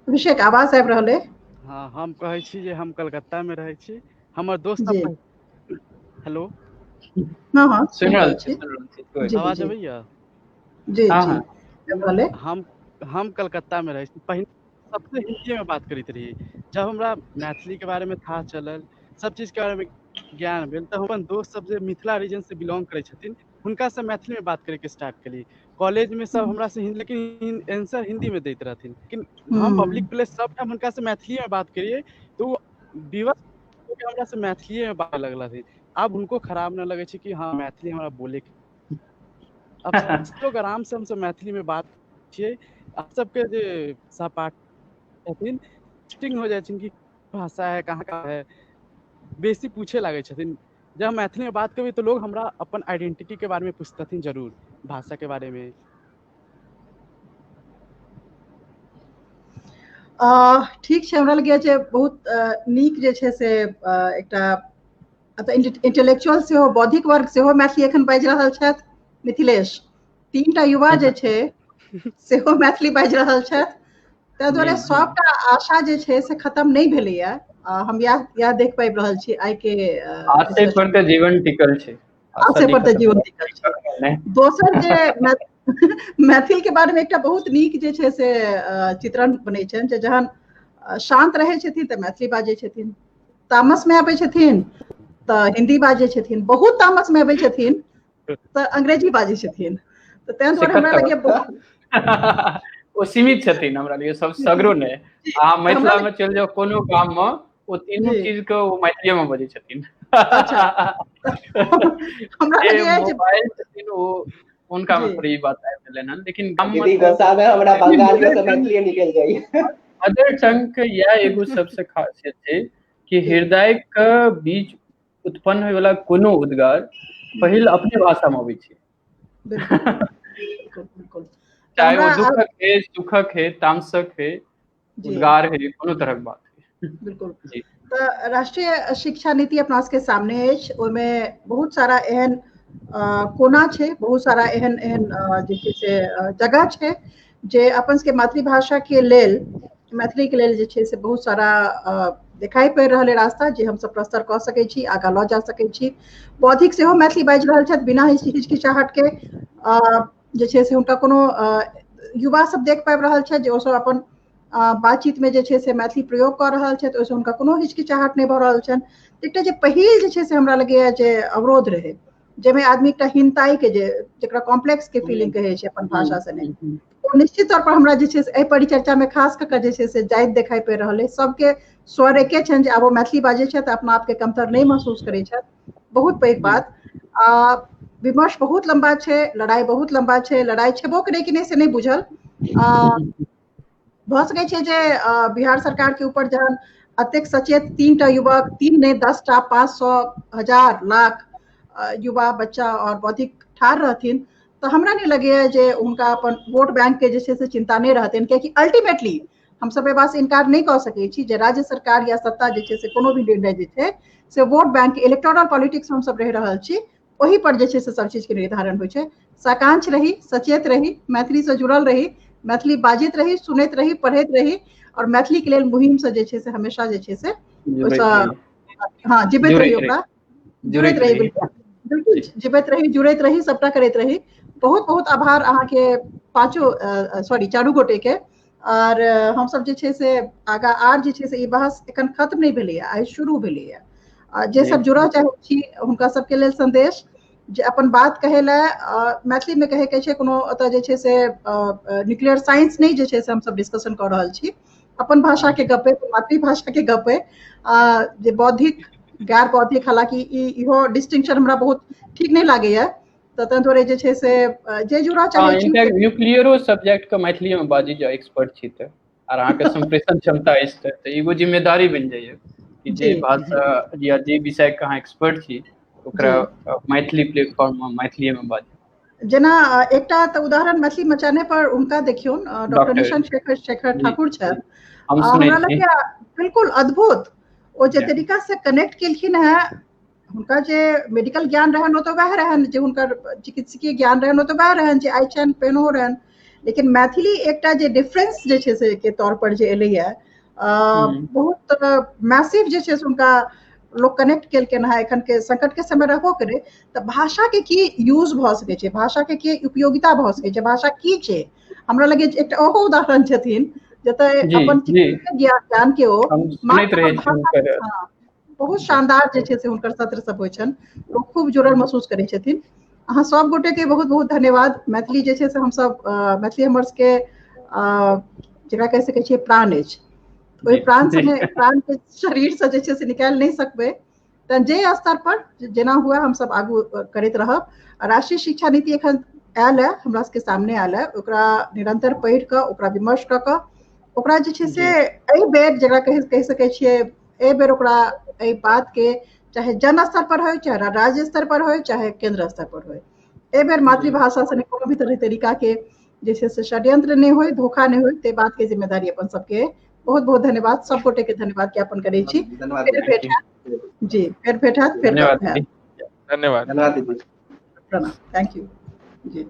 A: अभिषेक आवाज आबि रहल है?
E: हाँ, हम कहै छी जे हम कलकत्ता में रहै छी, हमर दोस्त। हेलो।
A: हाँ हाँ,
D: सुनि रहल छी।
E: आवाज अबैया?
A: जी जी।
E: हम कलकत्ता में रहै छी। पहिने सबसे हिंदी में बात करैत रहियै, जब हमरा मैथिली के बारे में था चलल, सब चीज के बारे में ज्ञान भेल, तऽ हम अपन दोस्त सब जे मिथिला रीजन से बिलोंग करै छथिन हुनका से मैथिली में बात करैके स्टार्ट केलियै। कॉलेज में सब हमरा से लेकिन आंसर हिंदी में दैत रहथिन, लेकिन हम पब्लिक प्लेस सब ठाम हुनका से मैथिली में बात करियै तऽ ओ विवश हमरा से मैथिली में बात लगलथिन। आब हुनको खराब न लगै छै कि हाँ मैथिली हमरा बोले। अब लोग आराम से हमसब मैथिली में बात छियै। आप सबके जे सहपाठी छथिन हो जाइ छथिन कि भाषा है, कहाँ का है, बेसी पूछे लागै छथिन। जब हम मैथिली में बात करबै तऽ लोग हमरा अपन आइडेंटिटी के बारे में पूछतथिन जरूर, भाषा के बारे में।
A: ठीक छै, हमरा लगैए जे बहुत नीक जे छै से एकटा इंटेलेक्चुअल सेहो, बौद्धिक वर्ग सेहो मैथिली एखन बाजि रहल छथि। मिथिलेश, 3टा युवा जे छै सेहो मैथिली बाजि रहल छथि, ताहि दुआरे सबटा आशा जे छै से खत्म नहि भेलैया। हम इएह देख पाबि रहल छी आइ के।
D: आशे पर तऽ जीवन टिकल छै,
A: आशे पर तऽ जीवन टिकल छै। दोसर जे मैथिल के बारे में एकटा बहुत नीक जे छै से चित्रण बनै छनि जे जहन शान्त रहै छथिन तऽ मैथिली बाजै छथिन, तामस में आबै छथिन तऽ हिंदी बाजै छथिन, बहुत तामस में आबै छथिन तऽ अंग्रेजी बाजै छथिन। तऽ ताहि दुआरे हमरा लगैया बहुत
D: ओ सीमित छथिन। हमरा लिए सब सगरो नहि, अहाँ मिथिला में चलि जाउ कोनो गाम में, ओ तीनू चीज के ओ मैथिलीए में बजै छथिन।
A: हमरा लगैया जे
D: मोबाइल छथिन ओ उनका में थोड़ी बात आबि गेलनि हन, लेकिन गाम में
B: गुस्सा में हमरा बंगालियो से मैथिली निकलि जाइए।
D: मदर टंग के यह एगो सबसे खासियत छै कि हृदय के बीच उत्पन्न होय वाला कोनो उद्गार पहिल अपने भाषा में अबै छै।
A: बिल्कुल,
D: चाहे वो दुखक है, सुखक है, तामसक है, उद्गार है, कोनो तरहक बात है।
A: बिल्कुल। तऽ राष्ट्रीय शिक्षा नीति अपना सबके सामने अछि, ओहिमे बहुत सारा एहन कोना छै, बहुत सारा एहन एहन जे छै से जगह छै जे अपन सबके मातृभाषा के लेल, मैथिली के लेल जे छै से बहुत सारा देखाई पड़ि रहल है रास्ता जे हमसब प्रस्तर कऽ सकै छी, आगाँ लऽ जा सकै छी। बौद्धिक सेहो मैथिली बाजि रहल छथि बिना हिचकिचाहट के, जे छै से हुनका कोनो युवा सब देख पाबि रहल छथि जे ओसब अपन बातचीत में जे छै से मैथिली प्रयोग कऽ रहल छथि, ओहिसँ हुनका कोनो हिचकिचाहट नहि भऽ रहल छनि। एकटा जे पहिल जे छै से हमरा लगैया जे अवरोध रहै, जाहिमे आदमी एकटा हिनताई के जे जकरा कॉम्प्लेक्स के फीलिंग कहै छै अपन भाषा से नहि, निश्चित तौर पर हमरा जे छै से एहि परिचर्चा मे खास कऽ के जे छै से जाइत देखाइ पड़ि रहल अछि। सबके स्वर एके छनि जे आब ओ मैथिली बाजै छथि, अपना आपके कमतर नहि महसूस करै छथि। बहुत पैघ बात। विमर्श बहुत लम्बा छै, लड़ाई बहुत लम्बा छै, लड़ाई छेबो करै कि नहि से नहि बुझल। भऽ सकै छै जे बिहार सरकार के ऊपर जहन अतेक सचेत 3टा युवक, 3 नहि 10टा, 500, 1000, लाख युवा बच्चा और बौद्धिक ठाढ़ रहथिन, तऽ हमरा नहि लगैया जे हुनका अपन वोट बैंक के जे छै से चिंता नहि रहतनि, कियाकि अल्टीमेटली हम सब एहि बात से इनकार नहि कऽ सकै छी जे राज्य सरकार या सत्ता जे छै से कोनो भी निर्णय जे छै से वोट बैंक इलेक्टोरल पॉलिटिक्स हम सब रहि रहल छी, ओहि पर जे छै से सब चीज के निर्धारण होइ छै। साकांक्ष रही, सचेत रही, मैथिली से जुड़ल रही, मैथिली बाजैत रही, सुनैत रही, पढ़ैत रही, और मैथिली के लेल मुहिम से जे छै से हमेशा जे छै से हाँ जीवैत रही, ओकरा जुड़ैत रही, बिल्कुल बिल्कुल जीवैत रही, जुड़ैत रही, सबटा करैत रही। बहुत बहुत आभार अहाँके चारू गोटे के। और हम सब जे छै से आगा आर जे छै से ई बहस एखन खत्म नहि भेलैया, आइ शुरू भेलैया। जे सब जुड़ऽ चाहै छी हुनका सबके लेल संदेश जे अपन बात कहै लए मैथिली मे कहै के छै, कोनो ओतऽ जे छै से न्यूक्लियर साइंस नहि जे छै से हमसब डिस्कशन कऽ रहल छी, अपन भाषा के गपे, मातृभाषा के गपे, जे बौद्धिक गैर बौद्धिक, हालांकि इहो डिस्टिंक्शन हमरा बहुत ठीक नहि लागैया, तऽ ताहि दुआरे जे छै से जे जुड़ऽ चाहै छी।
D: न्यूक्लियरो सब्जेक्ट के मैथिली में बाजी जो एक्सपर्ट छी तऽ और अहाँके संप्रेषण क्षमता अछि तऽ एगो जिम्मेदारी बनि जाइए कि जे भाषा या जे विषय के अहाँ एक्सपर्ट छी ओकरा मैथिली प्लेटफॉर्म में मैथिली में बाजी।
A: जेना एकटा तऽ उदाहरण मैथिली मचाने पर उनका देखियौ, डॉक्टर निशांत शेखर ठाकुर छथि, हमरा लगैया बिल्कुल अद्भुत ओ जे तरीका से कनेक्ट केलखिन है। हुनका जे मेडिकल ज्ञान रहन ओ तऽ वएह रहन, जे हुनकर चिकित्सकीय ज्ञान रहन ओ तऽ वएह रहन, जे आइ छनि पेनो रहन, लेकिन मैथिली एकटा जे डिफरेंस जे छै से के तौर पर जे एलैया बहुत मैसिव जे छै से हुनका लोग कनेक्ट केलखिन हँ। एखन के संकट के समय रहबो करे तऽ भाषा के की यूज भऽ सकै छै, भाषा के की उपयोगिता भऽ सकै छै, भाषा की छै, हमरा लगै छै एकटा ओहो उदाहरण छथिन जतय अपन ज्ञान के ओ बहुत शानदार जे छै से हुनकर सत्र सब होइ छनि, लोग खूब जुड़ल महसूस करै छथिन। अहाँ सब गोटे के बहुत बहुत धन्यवाद। मैथिली जे छै से हमसब मैथिली हमर सबके जकरा कहि सकै छियै प्राण अछि, ओहि प्राण से प्राण के शरीर से जे छै से निकालि नहि सकबै, तऽ जे स्तर पर जेना हुए हमसब आगू करैत रहब। राष्ट्रीय शिक्षा नीति एखन आयल है, हमरा सबके सामने आयल है, ओकरा निरंतर पढ़ि कऽ ओकरा विमर्श कऽ कऽ ओकरा जे छै से एहि बेर जकरा कहि सकै छियै एहि बेर ओकरा एहि बात के चाहे जन स्तर पर होय, चाहे राज्य स्तर पर होय, चाहे केंद्र स्तर पर होय, एहि बेर मातृभाषा से कोनो भी तरह तरीका के जे छै से षड्यंत्र नहि होय, धोखा नहि होय, ताहि बात के जिम्मेदारी अपन सबके। बहुत बहुत धन्यवाद, सब गोटे के धन्यवाद ज्ञापन करै छी। फेर भेट हैत जी, फेर भेट हैत, फेर
C: धन्यवाद,
A: धन्यवाद, प्रणाम, thank you ji.